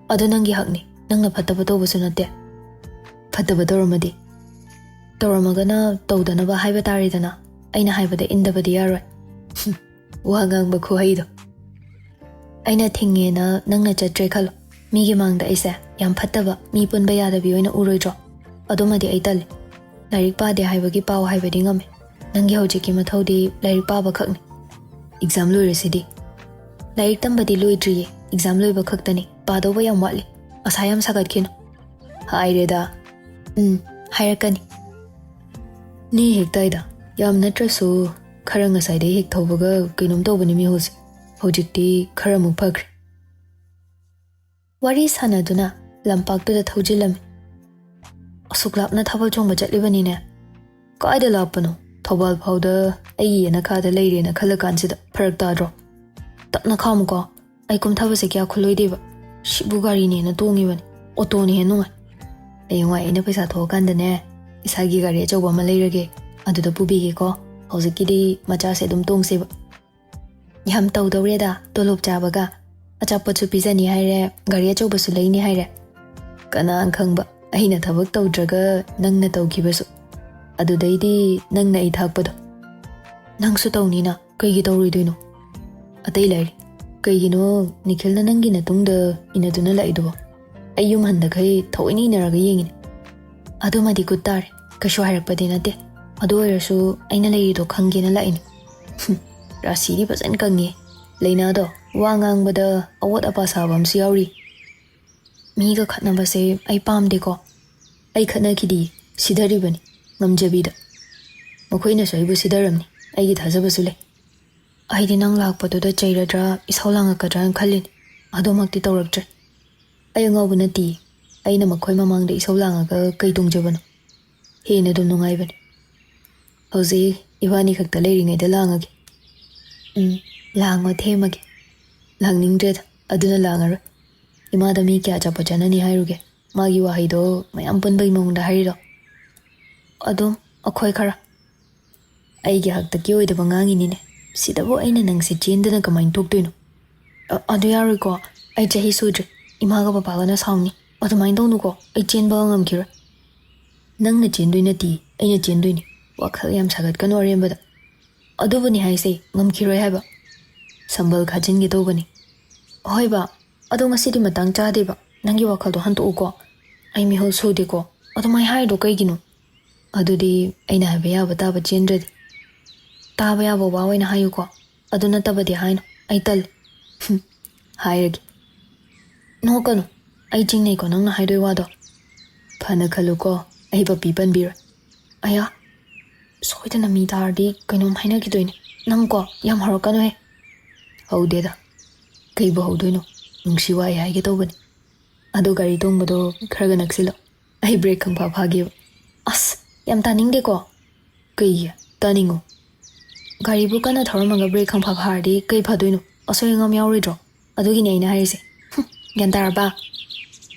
ꯑꯗꯨ ꯅꯪꯒꯤ ꯍꯛꯅꯤ, ꯅꯪꯅ ꯐꯠꯇꯕ ꯇꯧꯕꯁꯨ ꯅꯠꯇꯦ꯫ ꯐꯠꯇꯕ ꯇꯧꯔꯝꯃꯗꯤ? ꯇꯧꯔꯝꯃꯒꯅ ꯇꯧꯗꯅꯕ ꯍꯥꯏꯕ ꯇꯥꯔꯦꯗꯅ꯫ ꯑꯩꯅ ꯍꯥꯏꯕꯗ ꯏꯟꯗꯕꯗꯤ ꯌꯥꯔꯣꯏ꯫ ꯋꯥ ꯉꯥꯡꯕ ꯈꯨꯍꯩꯗꯣ꯫ ꯑꯩꯅ ꯊꯤꯡꯉꯦꯅ ꯅꯪꯅ ꯆꯠꯇ꯭ꯔꯦ ꯈꯜꯂꯣ꯫ ꯃꯤꯒꯤ ꯃꯥꯡꯗ ꯑꯩꯁꯦ ꯌꯥꯝ ꯐꯠꯇꯕ, ꯃꯤ ꯄꯨꯟꯕ ꯌꯥꯗꯕꯤ ꯑꯣꯏꯅ ꯎꯔꯣꯏꯗ꯭ꯔꯣ? ꯑꯗꯨꯃꯗꯤ ꯑꯩ ꯇꯜꯂꯤ꯫ ꯂꯥꯏꯔꯤꯛ ꯄꯥꯗꯦ ꯍꯥꯏꯕꯒꯤ ꯄꯥꯎ ꯍꯥꯏꯕꯗꯤ ꯉꯝꯃꯤ꯫ ꯅꯪꯒꯤ ꯍꯧꯖꯤꯛꯀꯤ ꯃꯊꯧꯗꯤ ꯂꯥꯏꯔꯤꯛ ꯄꯥꯕ ꯈꯛꯅꯤ꯫ ꯑꯦꯛꯖꯥꯝ ꯂꯣꯏꯔꯁꯤꯗꯤ꯫ ꯂꯥꯏꯔꯤꯛ ꯇꯝꯕꯗꯤ ꯂꯣꯏꯗ꯭ꯔꯤꯌꯦ, ꯑꯦꯛꯖꯥꯝ ꯂꯣꯏꯕ ꯈꯛꯇꯅꯤ꯫ ꯄꯥꯗꯧꯕ ꯌꯥꯝ ꯋꯥꯠꯂꯤ꯫ ꯃꯁꯥ ꯌꯥꯝ ꯁꯥꯒꯠꯈꯤꯅꯨ꯫ ꯍꯥꯏꯔꯦꯗ꯫ ꯎꯝ, ꯍꯥꯏꯔꯛꯀꯅꯤ꯫ ꯅꯦ ꯍꯦꯛ ꯇꯥꯏꯗ꯫ ꯌꯥꯝ ꯅꯠꯇ꯭ꯔꯁꯨ ꯈꯔ ꯉꯁꯥꯏꯗꯩ ꯍꯦꯛ ꯊꯧꯕꯒ ꯀꯩꯅꯣꯝ ꯇꯧꯕꯅꯤ ꯃꯤ ꯍꯧꯖꯤꯛ꯫ ꯍꯧꯖꯤꯛꯇꯤ ꯈꯔꯃꯨꯛ ꯐꯈ꯭ꯔꯦ꯫ ꯋꯥꯔꯤ ꯁꯥꯟꯅꯗꯨꯅ ꯂꯝꯄꯥꯛꯇꯨꯗ ꯊꯧꯖꯤꯜꯂꯝꯃꯤ꯫ ꯑꯁꯨꯛ ꯂꯥꯞꯅ ꯊꯥꯕꯜ ꯆꯣꯡꯕ ꯆꯠꯂꯤꯕꯅꯤꯅꯦ꯫ ꯀꯥꯏꯗ ꯂꯥꯞꯄꯅꯣ? ꯊꯧꯕꯥꯜ ꯐꯥꯎꯗ ꯑꯩꯒꯤ ꯌꯦꯅꯈꯥꯗ ꯂꯩꯔꯦꯅ ꯈꯜꯂꯀꯥꯟꯁꯤꯗ ꯐꯔꯛ ꯇꯥꯗ꯭ꯔꯣ? ꯇꯞꯅ ꯈꯥꯝꯃꯨꯀꯣ꯫ ꯑꯩ ꯀꯨꯝꯊꯕꯁꯦ ꯀꯌꯥ ꯈꯨꯂꯣꯏꯗꯦꯕ꯫ ꯁꯤꯕꯨ ꯒꯥꯔꯤꯅꯦꯅ ꯇꯣꯡꯉꯤꯕꯅꯤ꯫ ꯑꯣꯇꯣꯅ ꯍꯦꯟꯅ ꯅꯨꯡꯉꯥꯏ꯫ ꯍꯌꯦꯡꯋꯥꯏ ꯑꯩꯅ ꯄꯩꯁꯥ ꯊꯣꯛꯑꯀꯥꯟꯗꯅꯦ, ꯏꯁꯥꯒꯤ ꯒꯥꯔꯤ ꯑꯆꯧꯕ ꯑꯃ ꯂꯩꯔꯒꯦ꯫ ꯑꯗꯨꯗ ꯄꯨꯕꯤꯒꯦꯀꯣ꯫ ꯍꯧꯖꯤꯛꯀꯤꯗꯤ ꯃꯆꯥꯁꯦ ꯑꯗꯨꯝ ꯇꯣꯡꯁꯦꯕ꯫ ꯌꯥꯝ ꯇꯧꯗꯧꯔꯦꯗ, ꯇꯣꯂꯣꯞ ꯆꯥꯕꯒ꯫ ꯑꯆꯥꯄꯣꯠꯁꯨ ꯄꯤꯖꯅꯤ ꯍꯥꯏꯔꯦ, ꯒꯥꯔꯤ ꯑꯆꯧꯕꯁꯨ ꯂꯩꯅꯤ ꯍꯥꯏꯔꯦ꯫ ꯀꯅꯥꯅ ꯈꯪꯕ, ꯑꯩꯅ ꯊꯕꯛ ꯇꯧꯗ꯭ꯔꯒ ꯅꯪꯅ ꯇꯧꯈꯤꯕꯁꯨ꯫ ꯑꯗꯨꯗꯩꯗꯤ ꯅꯪꯅ ꯑꯩ ꯊꯥꯛꯄꯗꯣ꯫ ꯅꯪꯁꯨ ꯇꯧꯅꯤꯅ, ꯀꯩꯒꯤ ꯇꯧꯔꯣꯏꯗꯣꯏꯅꯣ? ꯑꯇꯩ ꯂꯩꯔꯤ꯫ ꯀꯩꯒꯤꯅꯣ ꯅꯤꯈꯤꯜꯅ ꯅꯪꯒꯤ ꯅꯇꯨꯡꯗ ꯏꯟꯅꯗꯨꯅ ꯂꯥꯛꯏꯗꯨꯕꯣ? ꯑꯩ ꯌꯨꯝ ꯍꯟꯗꯈꯩ ꯊꯑꯣꯏꯅ ꯏꯟꯅꯔꯒ ꯌꯦꯡꯉꯤꯅꯦ꯫ ꯑꯗꯨꯃꯗꯤ ꯒꯨꯠ ꯇꯥꯔꯦ, ꯀꯩꯁꯨ ꯍꯥꯏꯔꯛꯄꯗꯤ ꯅꯠꯇꯦ꯫ ꯑꯗꯨ ꯑꯣꯏꯔꯁꯨ ꯑꯩꯅ ꯂꯩꯔꯤꯗꯣ ꯈꯪꯒꯦꯅ ꯂꯥꯛꯏꯅꯦ꯫ ꯍꯨꯝ, ꯔꯥꯁꯤꯗꯤ ꯐꯖꯅ ꯀꯪꯉꯦ꯫ ꯂꯩꯅꯥꯗꯣ ꯋꯥ ꯉꯥꯡꯕꯗ ꯑꯑꯣꯠ ꯑꯄꯥ ꯁꯥꯕ ꯑꯃꯁꯨ ꯌꯥꯎꯔꯤ꯫ ꯃꯤꯒ ꯈꯠꯅꯕꯁꯦ ꯑꯩ ꯄꯥꯝꯗꯦꯀꯣ꯫ ꯑꯩ ꯈꯠꯅꯈꯤꯗꯤ ꯁꯤꯗꯔꯤꯕꯅꯤ, ꯉꯝꯖꯕꯤꯗ꯫ ꯃꯈꯣꯏꯅꯁꯨ ꯑꯩꯕꯨ ꯁꯤꯗꯔꯝꯅꯤ, ꯑꯩꯒꯤ ꯊꯥꯖꯕꯁꯨ ꯂꯩ꯫ ꯑꯩꯗꯤ ꯅꯪ ꯂꯥꯛꯄꯗꯨꯗ ꯆꯩꯔꯗ꯭ꯔꯥ, ꯏꯁꯧ ꯂꯥꯡꯉꯛꯀꯗ꯭ꯔꯥꯅ ꯈꯜꯂꯤꯅꯤ꯫ ꯑꯗꯨꯃꯛꯇꯤ ꯇꯧꯔꯛꯇ꯭ꯔꯦ꯫ ꯑꯩ ꯑꯉꯥꯎꯕ ꯅꯠꯇꯤꯌꯦ꯫ ꯑꯩꯅ ꯃꯈꯣꯏ ꯃꯃꯥꯡꯗ ꯏꯁꯧ ꯂꯥꯡꯉꯒ ꯀꯩ ꯇꯣꯡꯖꯕꯅꯣ? ꯍꯦꯟꯅ ꯑꯗꯨꯝ ꯅꯨꯡꯉꯥꯏꯕꯅꯤ꯫ ꯍꯧꯖꯤꯛ ꯏꯕꯥꯅꯤ ꯈꯛꯇ ꯂꯩꯔꯤꯉꯩꯗ ꯂꯥꯡꯉꯒꯦ꯫ ꯎꯝ, ꯂꯥꯡꯉꯣ ꯊꯦꯝꯃꯒꯦ꯫ ꯂꯥꯡꯅꯤꯡꯗ꯭ꯔꯦꯗ, ꯑꯗꯨꯅ ꯂꯥꯡꯉꯔꯣꯏ꯫ ꯏꯃꯥꯗ ꯃꯤ ꯀꯌꯥ ꯑꯆꯥꯄꯣꯠ ꯆꯥꯅꯅꯤ ꯍꯥꯏꯔꯨꯒꯦ? ꯃꯥꯒꯤ ꯋꯥꯍꯩꯗꯣ ꯃꯌꯥꯝ ꯄꯨꯟꯕꯒꯤ ꯃꯑꯣꯡꯗ ꯍꯥꯏꯔꯤꯔꯣ? ꯑꯗꯨꯝ ꯑꯩꯈꯣꯏ ꯈꯔ꯫ ꯑꯩꯒꯤ ꯍꯥꯛꯇꯛꯀꯤ ꯑꯣꯏꯗꯕ ꯉꯥꯡꯉꯤꯅꯤꯅꯦ꯫ ꯁꯤꯗꯕꯨ ꯑꯩꯅ ꯅꯪꯁꯦ ꯆꯦꯟꯗꯅ ꯀꯃꯥꯏꯅ ꯊꯣꯛꯇꯣꯏꯅꯣ? ꯑ-, ꯑꯗꯨ ꯌꯥꯔꯣꯏꯀꯣ꯫ ꯑꯩ ꯆꯍꯤ ꯁꯨꯗ꯭ꯔꯤ꯫ ꯏꯃꯥꯒ ꯕꯕꯥꯒꯅ ꯁꯥꯎꯅꯤ꯫ ꯑꯗꯨꯃꯥꯏꯅ ꯇꯧꯅꯨꯀꯣ꯫ ꯑꯩ ꯆꯦꯟꯕꯒ ꯉꯝꯈꯤꯔꯣꯏ꯫ ꯅꯪꯅ ꯆꯦꯟꯗꯣꯏ ꯅꯠꯇꯦ, ꯑꯩꯅ ꯆꯦꯟꯗꯣꯏꯅꯤ꯫ ꯋꯥꯈꯜ ꯌꯥꯝ ꯁꯥꯒꯠꯀꯅꯨ ꯑꯔꯦꯝꯕꯗ꯫ ꯑꯗꯨꯕꯨꯅꯤ ꯍꯥꯏꯁꯦ, ꯉꯝꯈꯤꯔꯣꯏ ꯍꯥꯏꯕ꯫ ꯁꯝꯕꯜ ꯈꯥꯖꯤꯟꯒꯦ ꯇꯧꯕꯅꯤ꯫ ꯍꯣꯏ ꯕꯥ, ꯑꯗꯣ ꯉꯁꯤꯗꯤ ꯃꯇꯥꯡ ꯆꯥꯗꯦꯕ꯫ ꯅꯪꯒꯤ ꯋꯥꯈꯜꯗꯣ ꯍꯟꯇꯣꯛꯎꯀꯣ꯫ ꯑꯩ ꯃꯤꯍꯨꯜ ꯁꯨꯗꯦꯀꯣ꯫ ꯑꯗꯨꯃꯥꯏ ꯍꯥꯏꯔꯤꯗꯣ ꯀꯩꯒꯤꯅꯣ? ꯑꯗꯨꯗꯤ ꯑꯩꯅ ꯍꯥꯏꯕ ꯌꯥꯕ ꯇꯥꯕ ꯆꯦꯟꯗ꯭ꯔꯗꯤ꯫ ꯇꯥꯕ ꯌꯥꯕ ꯋꯥ ꯑꯣꯏꯅ ꯍꯥꯏꯌꯨꯀꯣ꯫ ꯑꯗꯨ ꯅꯠꯇꯕꯗꯤ ꯍꯥꯏꯅꯨ꯫ ꯑꯩ ꯇꯜꯂꯤ꯫ ꯍꯨꯝ, ꯍꯥꯏꯔꯒꯦ꯫ ꯅꯣꯛꯀꯅꯨ꯫ ꯑꯩ ꯆꯤꯡꯅꯩꯀꯣ ꯅꯪꯅ ꯍꯥꯏꯗꯣꯏ ꯋꯥꯗꯣ꯫ ꯐꯅ ꯈꯜꯂꯨꯀꯣ, ꯑꯩ ꯄꯞꯄꯤ ꯄꯟꯕꯤꯔꯣꯏ꯫ ꯑꯌꯥ, ꯁꯣꯏꯗꯅ ꯃꯤ ꯇꯥꯔꯗꯤ ꯀꯩꯅꯣꯝ ꯍꯥꯏꯅꯈꯤꯗꯣꯏꯅꯦ꯫ ꯅꯪꯀꯣ, ꯌꯥꯝ ꯍꯧꯔꯛꯀꯅꯨꯍꯦ꯫ ꯍꯧꯗꯦꯗ꯫ ꯀꯩꯕꯨ ꯍꯧꯗꯣꯏꯅꯣ? ꯅꯨꯡꯁꯤ ꯋꯥꯍꯩ ꯍꯥꯏꯒꯦ ꯇꯧꯕꯅꯤ꯫ ꯑꯗꯣ ꯒꯥꯔꯤ ꯇꯣꯡꯕꯗꯣ ꯈꯔꯒ ꯅꯛꯁꯤꯜꯂꯣ꯫ ꯑꯩ ꯕ꯭ꯔꯦꯛ ꯈꯪꯐꯥ ꯐꯥꯒꯦꯕ꯫ ꯑꯁ, ꯌꯥꯝ ꯇꯥꯅꯤꯡꯗꯦꯀꯣ꯫ ꯀꯩꯒꯤ? ꯇꯥꯅꯤꯡꯉꯣ꯫ ꯒꯥꯔꯤꯕꯨ ꯀꯟꯅ ꯊꯧꯔꯝꯃꯒ ꯕ꯭ꯔꯦꯛ ꯈꯪꯐꯥ ꯐꯥꯔꯗꯤ ꯀꯩ ꯐꯗꯣꯏꯅꯣ? ꯑꯁꯣꯏ ꯑꯉꯥꯝ ꯌꯥꯎꯔꯣꯏꯗ꯭ꯔꯣ? ꯑꯗꯨꯒꯤꯅꯦ ꯑꯩꯅ ꯍꯥꯏꯔꯤꯁꯦ꯫ ꯍꯨꯝ, ꯒ꯭ꯌꯥꯟ ꯇꯥꯔꯕ?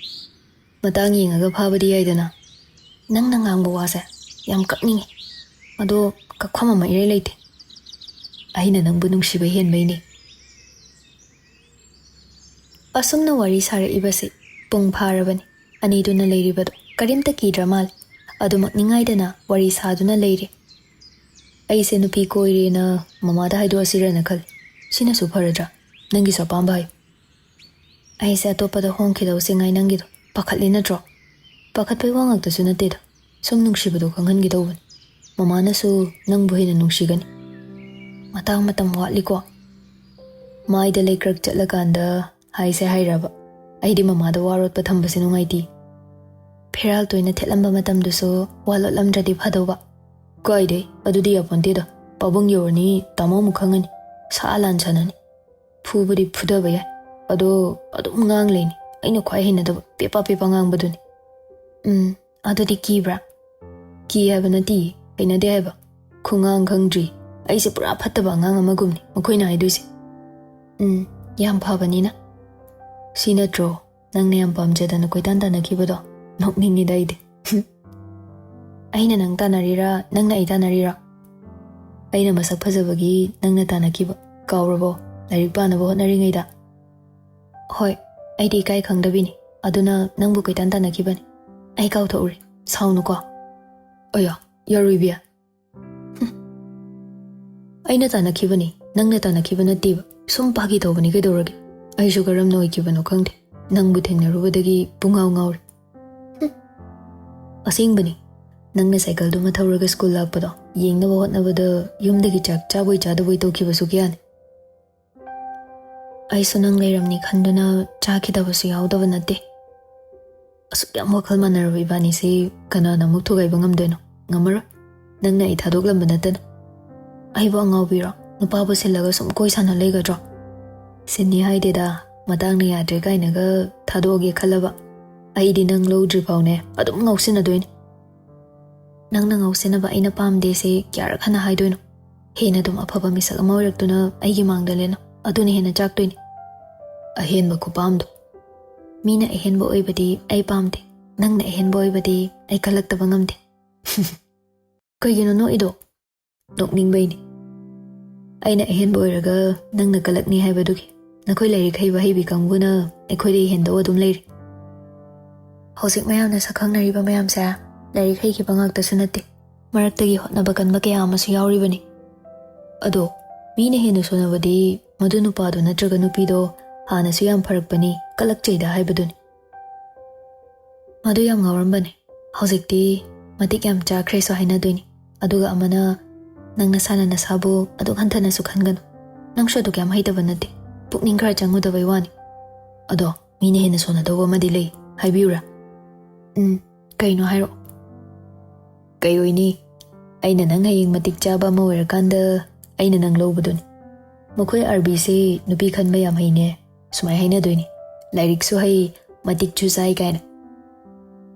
ꯃꯇꯥꯡ ꯌꯦꯡꯉꯒ ꯐꯥꯕꯗꯤ ꯌꯥꯏꯗꯅ꯫ ꯅꯪꯅ ꯉꯥꯡꯕ ꯋꯥꯁꯦ ꯌꯥꯝ ꯀꯛꯅꯤꯡꯉꯤ꯫ ꯑꯗꯣ ꯀꯛꯐꯝ ꯑꯃ ꯏꯔꯩ ꯂꯩꯇꯦ꯫ ꯑꯩꯅ ꯅꯪꯕꯨ ꯅꯨꯡꯁꯤꯕ ꯍꯦꯟꯕꯩꯅꯦ꯫ ꯑꯁꯨꯝꯅ ꯋꯥꯔꯤ ꯁꯥꯔꯛꯏꯕꯁꯤ ꯄꯨꯡ ꯐꯥꯔꯕꯅꯤ꯫ ꯑꯅꯤꯗꯨꯅ ꯂꯩꯔꯤꯕꯗꯨ ꯀꯔꯤꯝꯇ ꯀꯤꯗ꯭ꯔ ꯃꯥꯜꯂꯦ꯫ ꯑꯗꯨꯃꯛ ꯅꯤꯡꯉꯥꯏꯗꯅ ꯋꯥꯔꯤ ꯁꯥꯗꯨꯅ ꯂꯩꯔꯦ꯫ ꯑꯩꯁꯦ ꯅꯨꯄꯤ ꯀꯣꯏꯔꯦꯅ ꯃꯃꯥꯗ ꯍꯥꯏꯗꯣꯛꯑꯁꯤꯔꯅ ꯈꯜꯂꯤ꯫ ꯁꯤꯅꯁꯨ ꯐꯔꯗ꯭ꯔꯥ? ꯅꯪꯒꯤꯁꯨ ꯑꯄꯥꯝꯕ ꯍꯥꯏꯌꯨ꯫ ꯑꯩꯁꯦ ꯑꯇꯣꯞꯄꯗ ꯍꯣꯡꯈꯤꯗꯧꯁꯦ ꯉꯥꯏ ꯅꯪꯒꯤꯗꯣ ꯄꯥꯈꯠꯂꯤ ꯅꯠꯇ꯭ꯔꯣ? ꯄꯥꯈꯠꯄꯩ ꯋꯥ ꯉꯥꯛꯇꯁꯨ ꯅꯠꯇꯦꯗ꯫ ꯁꯨꯝ ꯅꯨꯡꯁꯤꯕꯗꯣ ꯈꯪꯍꯟꯒꯦ ꯇꯧꯕꯅꯤ꯫ ꯃꯃꯥꯅꯁꯨ ꯅꯪꯕꯨ ꯍꯦꯟꯅ ꯅꯨꯡꯁꯤꯒꯅꯤ꯫ ꯃꯇꯥꯡ ꯃꯇꯝ ꯋꯥꯠꯂꯤꯀꯣ꯫ ꯃꯥꯏꯗ ꯂꯩꯀ꯭ꯔꯛ ꯆꯠꯂꯀꯥꯟꯗ ꯍꯥꯏꯁꯦ ꯍꯥꯏꯔꯕ꯫ ꯑꯩꯗꯤ ꯃꯃꯥꯗ ꯋꯥꯔꯣꯠꯄ ꯊꯝꯕꯁꯦ ꯅꯨꯡꯉꯥꯏꯇꯦ꯫ ꯐꯦꯔꯥꯜ ꯇꯣꯏꯅ ꯊꯦꯠꯂꯝꯕ ꯃꯇꯝꯗꯨꯁꯨ ꯋꯥ ꯂꯣꯠꯂꯝꯗ꯭ꯔꯗꯤ ꯐꯗꯧꯕ꯫ ꯀꯥꯏꯗꯩ? ꯑꯗꯨꯗꯤ ꯌꯥꯄꯣꯟꯇꯦꯗ꯫ ꯄꯥꯕꯨꯡ ꯌꯧꯔꯅꯤ, ꯇꯥꯃꯣ ꯑꯃꯨꯛ ꯈꯪꯉꯅꯤ꯫ ꯁꯥ ꯂꯥꯟ ꯁꯥꯟꯅꯅꯤ꯫ ꯐꯨꯕꯗꯤ ꯐꯨꯗꯕ ꯌꯥꯏ꯫ ꯑꯗꯣ ꯑꯗꯨꯝ ꯉꯥꯡ ꯂꯩꯅꯤ꯫ ꯑꯩꯅ ꯈ꯭ꯋꯥꯏ ꯍꯩꯅꯗꯕ ꯄꯦꯄꯥ ꯄꯦꯄꯥ ꯉꯥꯡꯕꯗꯨꯅꯤ꯫ ꯎꯝ, ꯑꯗꯨꯗꯤ ꯀꯤꯕ꯭ꯔꯥ? ꯀꯤ ꯍꯥꯏꯕ ꯅꯠꯇꯦ, ꯍꯩꯅꯗꯦ ꯍꯥꯏꯕ꯫ ꯈꯨꯉꯥꯡ ꯈꯪꯗ꯭ꯔꯤ꯫ ꯑꯩꯁꯦ ꯄꯨꯔꯥ ꯐꯠꯇꯕ ꯑꯉꯥꯡ ꯑꯃꯒꯨꯝꯅꯤ ꯃꯈꯣꯏꯅ ꯍꯥꯏꯗꯣꯏꯁꯦ꯫ ꯎꯝ, ꯌꯥꯝ ꯐꯕꯅꯤꯅ꯫ ꯁꯤ ꯅꯠꯇ꯭ꯔꯣ ꯅꯪꯅ ꯌꯥꯝ ꯄꯥꯝꯖꯗꯅ ꯀꯣꯏꯇꯥꯟ ꯇꯥꯟꯅꯈꯤꯕꯗꯣ? ꯅꯣꯛꯅꯤꯡꯉꯤꯗ ꯑꯩꯗꯤ꯫ ꯑꯩꯅ ꯅꯪ ꯇꯥꯟꯅꯔꯤꯔꯥ, ꯅꯪꯅ ꯑꯩ ꯇꯥꯟꯅꯔꯤꯔꯥ? ꯑꯩꯅ ꯃꯁꯛ ꯐꯖꯕꯒꯤ ꯅꯪꯅ ꯇꯥꯟꯅꯈꯤꯕ ꯀꯥꯎꯔꯕꯣ? ꯂꯥꯏꯔꯤꯛ ꯄꯥꯅꯕ ꯍꯣꯠꯅꯔꯤꯉꯩꯗ꯫ ꯍꯣꯏ, ꯑꯩꯗꯤ ꯏꯀꯥꯏ ꯈꯪꯗꯕꯤꯅꯤ, ꯑꯗꯨꯅ ꯅꯪꯕꯨ ꯀꯣꯏꯇꯥꯟ ꯇꯥꯟꯅꯈꯤꯕꯅꯤ꯫ ꯑꯩ ꯀꯥꯎꯊꯣꯛꯎꯔꯦ, ꯁꯥꯎꯅꯨꯀꯣ꯫ ꯑꯌꯥ, ꯌꯥꯔꯣꯏꯕꯤ꯫ ꯍꯨꯝ꯫ ꯑꯩꯅ ꯇꯥꯟꯅꯈꯤꯕꯅꯤ, ꯅꯪꯅ ꯇꯥꯟꯅꯈꯤꯕ ꯅꯠꯇꯦꯕ꯫ ꯁꯨꯝ ꯐꯥꯒꯤ ꯇꯧꯕꯅꯤ, ꯀꯩꯗꯧꯔꯒꯦ? ꯑꯩꯁꯨ ꯀꯔꯝꯅ ꯑꯣꯏꯈꯤꯕꯅꯣ ꯈꯪꯗꯦ꯫ ꯅꯪꯕꯨ ꯊꯦꯡꯅꯔꯨꯕꯗꯒꯤ ꯄꯨꯡꯉꯥꯎ ꯉꯥꯎꯔꯦ꯫ ꯍꯨꯝ꯫ ꯑꯁꯦꯡꯕꯅꯤ, ꯅꯪꯅ ꯁꯥꯏꯀꯜꯗꯨꯃ ꯊꯧꯔꯒ ꯁ꯭ꯀꯨꯜ ꯂꯥꯛꯄꯗꯣ ꯌꯦꯡꯅꯕ ꯍꯣꯠꯅꯕꯗ ꯌꯨꯝꯗꯒꯤ ꯆꯥꯛ ꯆꯥꯕꯣꯏ ꯆꯥꯗꯕꯣꯏ ꯇꯧꯈꯤꯕꯁꯨ ꯀꯌꯥꯅꯤ꯫ ꯑꯩꯁꯨ ꯅꯪ ꯂꯩꯔꯝꯅꯤ ꯈꯟꯗꯨꯅ ꯆꯥꯈꯤꯗꯕꯁꯨ ꯌꯥꯎꯗꯕ ꯅꯠꯇꯦ꯫ ꯑꯁꯨꯛ ꯌꯥꯝ ꯋꯥꯈꯜ ꯃꯥꯟꯅꯔꯕ ꯏꯕꯥꯅꯤꯁꯤ ꯀꯅꯥꯅ ꯑꯃꯨꯛ ꯊꯨꯒꯥꯏꯕ ꯉꯝꯗꯣꯏꯅꯣ? ꯉꯝꯃꯔꯣꯏ꯫ ꯅꯪꯅ ꯑꯩ ꯊꯥꯗꯣꯛꯂꯝꯕ ꯅꯠꯇꯅ꯫ ꯑꯩꯕꯨ ꯑꯉꯥꯎꯕꯤꯔꯣ? ꯅꯨꯄꯥꯕꯨ ꯁꯤꯜꯂꯒ ꯁꯨꯝ ꯀꯣꯏ ꯁꯥꯟꯅ ꯂꯩꯒꯗ꯭ꯔꯣ? ꯁꯤꯟꯅꯤ ꯍꯥꯏꯗꯦꯗ, ꯃꯇꯥꯡꯅ ꯌꯥꯗ꯭ꯔꯦ ꯀꯥꯏꯅꯒ ꯊꯥꯗꯣꯛꯑꯒꯦ ꯈꯜꯂꯕ? ꯑꯩꯗꯤ ꯅꯪ ꯂꯧꯗ꯭ꯔꯤ ꯐꯥꯎꯅꯦ ꯑꯗꯨꯝ ꯉꯥꯎꯁꯤꯟꯅꯗꯣꯏꯅꯦ꯫ ꯅꯪꯅ ꯉꯥꯎꯁꯤꯟꯅꯕ ꯑꯩꯅ ꯄꯥꯝꯗꯦꯁꯦ ꯀꯌꯥꯔꯛ ꯍꯟꯅ ꯍꯥꯏꯗꯣꯏꯅꯣ? ꯍꯦꯟꯅ ꯑꯗꯨꯝ ꯑꯐꯕ ꯃꯤꯁꯛ ꯑꯃ ꯑꯣꯏꯔꯛꯇꯨꯅ ꯑꯩꯒꯤ ꯃꯥꯡꯗ ꯂꯦꯟꯅꯧ, ꯑꯗꯨꯅ ꯍꯦꯟꯅ ꯆꯥꯛꯇꯣꯏꯅꯦ꯫ ꯑꯍꯦꯟꯕ ꯈꯨꯄꯥꯝꯗꯣ꯫ ꯃꯤꯅ ꯑꯍꯦꯟꯕ ꯑꯣꯏꯕꯗꯤ ꯑꯩ ꯄꯥꯝꯗꯦ, ꯅꯪꯅ ꯑꯍꯦꯟꯕ ꯑꯣꯏꯕꯗꯤ ꯑꯩ ꯀꯜꯂꯛꯇꯕ ꯉꯝꯗꯦ꯫ ꯀꯩꯒꯤꯅꯣ ꯅꯣꯛꯏꯗꯣ? ꯅꯣꯛꯅꯤꯡꯕꯩꯅꯤ꯫ ꯑꯩꯅ ꯑꯍꯦꯟꯕ ꯑꯣꯏꯔꯒ ꯅꯪꯅ ꯀꯜꯂꯛꯅꯤ ꯍꯥꯏꯕꯗꯨꯒꯤ꯫ ꯅꯈꯣꯏ ꯂꯥꯏꯔꯤꯛ ꯍꯩꯕ ꯍꯩꯕꯤ ꯀꯥꯡꯕꯨꯅ ꯑꯩꯈꯣꯏꯗꯒꯤ ꯍꯦꯟꯗꯧ ꯑꯗꯨꯝ ꯂꯩꯔꯤ꯫ ꯍꯧꯖꯤꯛ ꯃꯌꯥꯝꯅ ꯁꯛꯈꯪꯅꯔꯤꯕ ꯃꯌꯥꯝꯁꯦ ꯂꯥꯏꯔꯤꯛ ꯍꯩꯈꯤꯕ ꯉꯥꯛꯇꯁꯨ ꯅꯠꯇꯦ, ꯃꯔꯛꯇꯒꯤ ꯍꯣꯠꯅꯕ ꯀꯟꯕ ꯀꯌꯥ ꯑꯃꯁꯨ ꯌꯥꯎꯔꯤꯕꯅꯤ꯫ ꯑꯗꯣ ꯃꯤꯅ ꯍꯦꯟꯅ ꯁꯣꯟꯅꯕꯗꯤ ꯃꯗꯨ ꯅꯨꯄꯥꯗꯣ ꯅꯠꯇ꯭ꯔꯒ ꯅꯨꯄꯤꯗꯣ ꯍꯥꯟꯅꯁꯨ ꯌꯥꯝ ꯐꯔꯛꯄꯅꯤ, ꯀꯜꯂꯛꯆꯩꯗ ꯍꯥꯏꯕꯗꯨꯅꯤ꯫ ꯃꯗꯨ ꯌꯥꯝ ꯉꯥꯎꯔꯝꯕꯅꯦ꯫ ꯍꯧꯖꯤꯛꯇꯤ ꯃꯇꯤꯛ ꯌꯥꯝ ꯆꯥꯈ꯭ꯔꯦꯁꯨ ꯍꯥꯏꯅꯗꯣꯏꯅꯤ꯫ ꯑꯗꯨꯒ ꯑꯃꯅ, "ꯅꯪ ꯅꯁꯥꯅ ꯅꯁꯥꯕꯨ ꯑꯗꯨꯛ ꯍꯟꯊꯅꯁꯨ ꯈꯟꯒꯅꯨ꯫ ꯅꯪꯁꯨ ꯑꯗꯨꯛ ꯌꯥꯝ ꯍꯩꯇꯕ ꯅꯠꯇꯦ꯫ ꯄꯨꯛꯅꯤꯡ ꯈꯔ ꯆꯪꯉꯨꯗꯕꯩ ꯋꯥꯅꯤ꯫ ꯑꯗꯣ ꯃꯤꯅ ꯍꯦꯟꯅ ꯁꯣꯟꯅꯗꯧꯕ ꯑꯃꯗꯤ ꯂꯩ꯫ ꯍꯥꯏꯕꯤꯌꯨꯔꯥ?" "ꯎꯝ, ꯀꯩꯅꯣ ꯍꯥꯏꯔꯛꯑꯣ?" "ꯀꯩ ꯑꯣꯏꯅꯤ? ꯑꯩꯅ ꯅꯪ ꯍꯌꯦꯡ ꯃꯇꯤꯛ ꯆꯥꯕ ꯑꯃ ꯑꯣꯏꯔꯀꯥꯟꯗ ꯑꯩꯅ ꯅꯪ ꯂꯧꯕꯗꯨꯅꯤ꯫ ꯃꯈꯣꯏ ꯑꯥꯔꯕꯤꯁꯦ ꯅꯨꯄꯤ ꯈꯟꯕ ꯌꯥꯝ ꯍꯩꯅꯦ꯫ ꯁꯨꯃꯥꯏ ꯍꯥꯏꯅꯗꯣꯏꯅꯤ, 'ꯂꯥꯏꯔꯤꯛꯁꯨ ꯍꯩ, ꯃꯇꯤꯛꯁꯨ ꯆꯥꯏ' ꯀꯥꯏꯅ꯫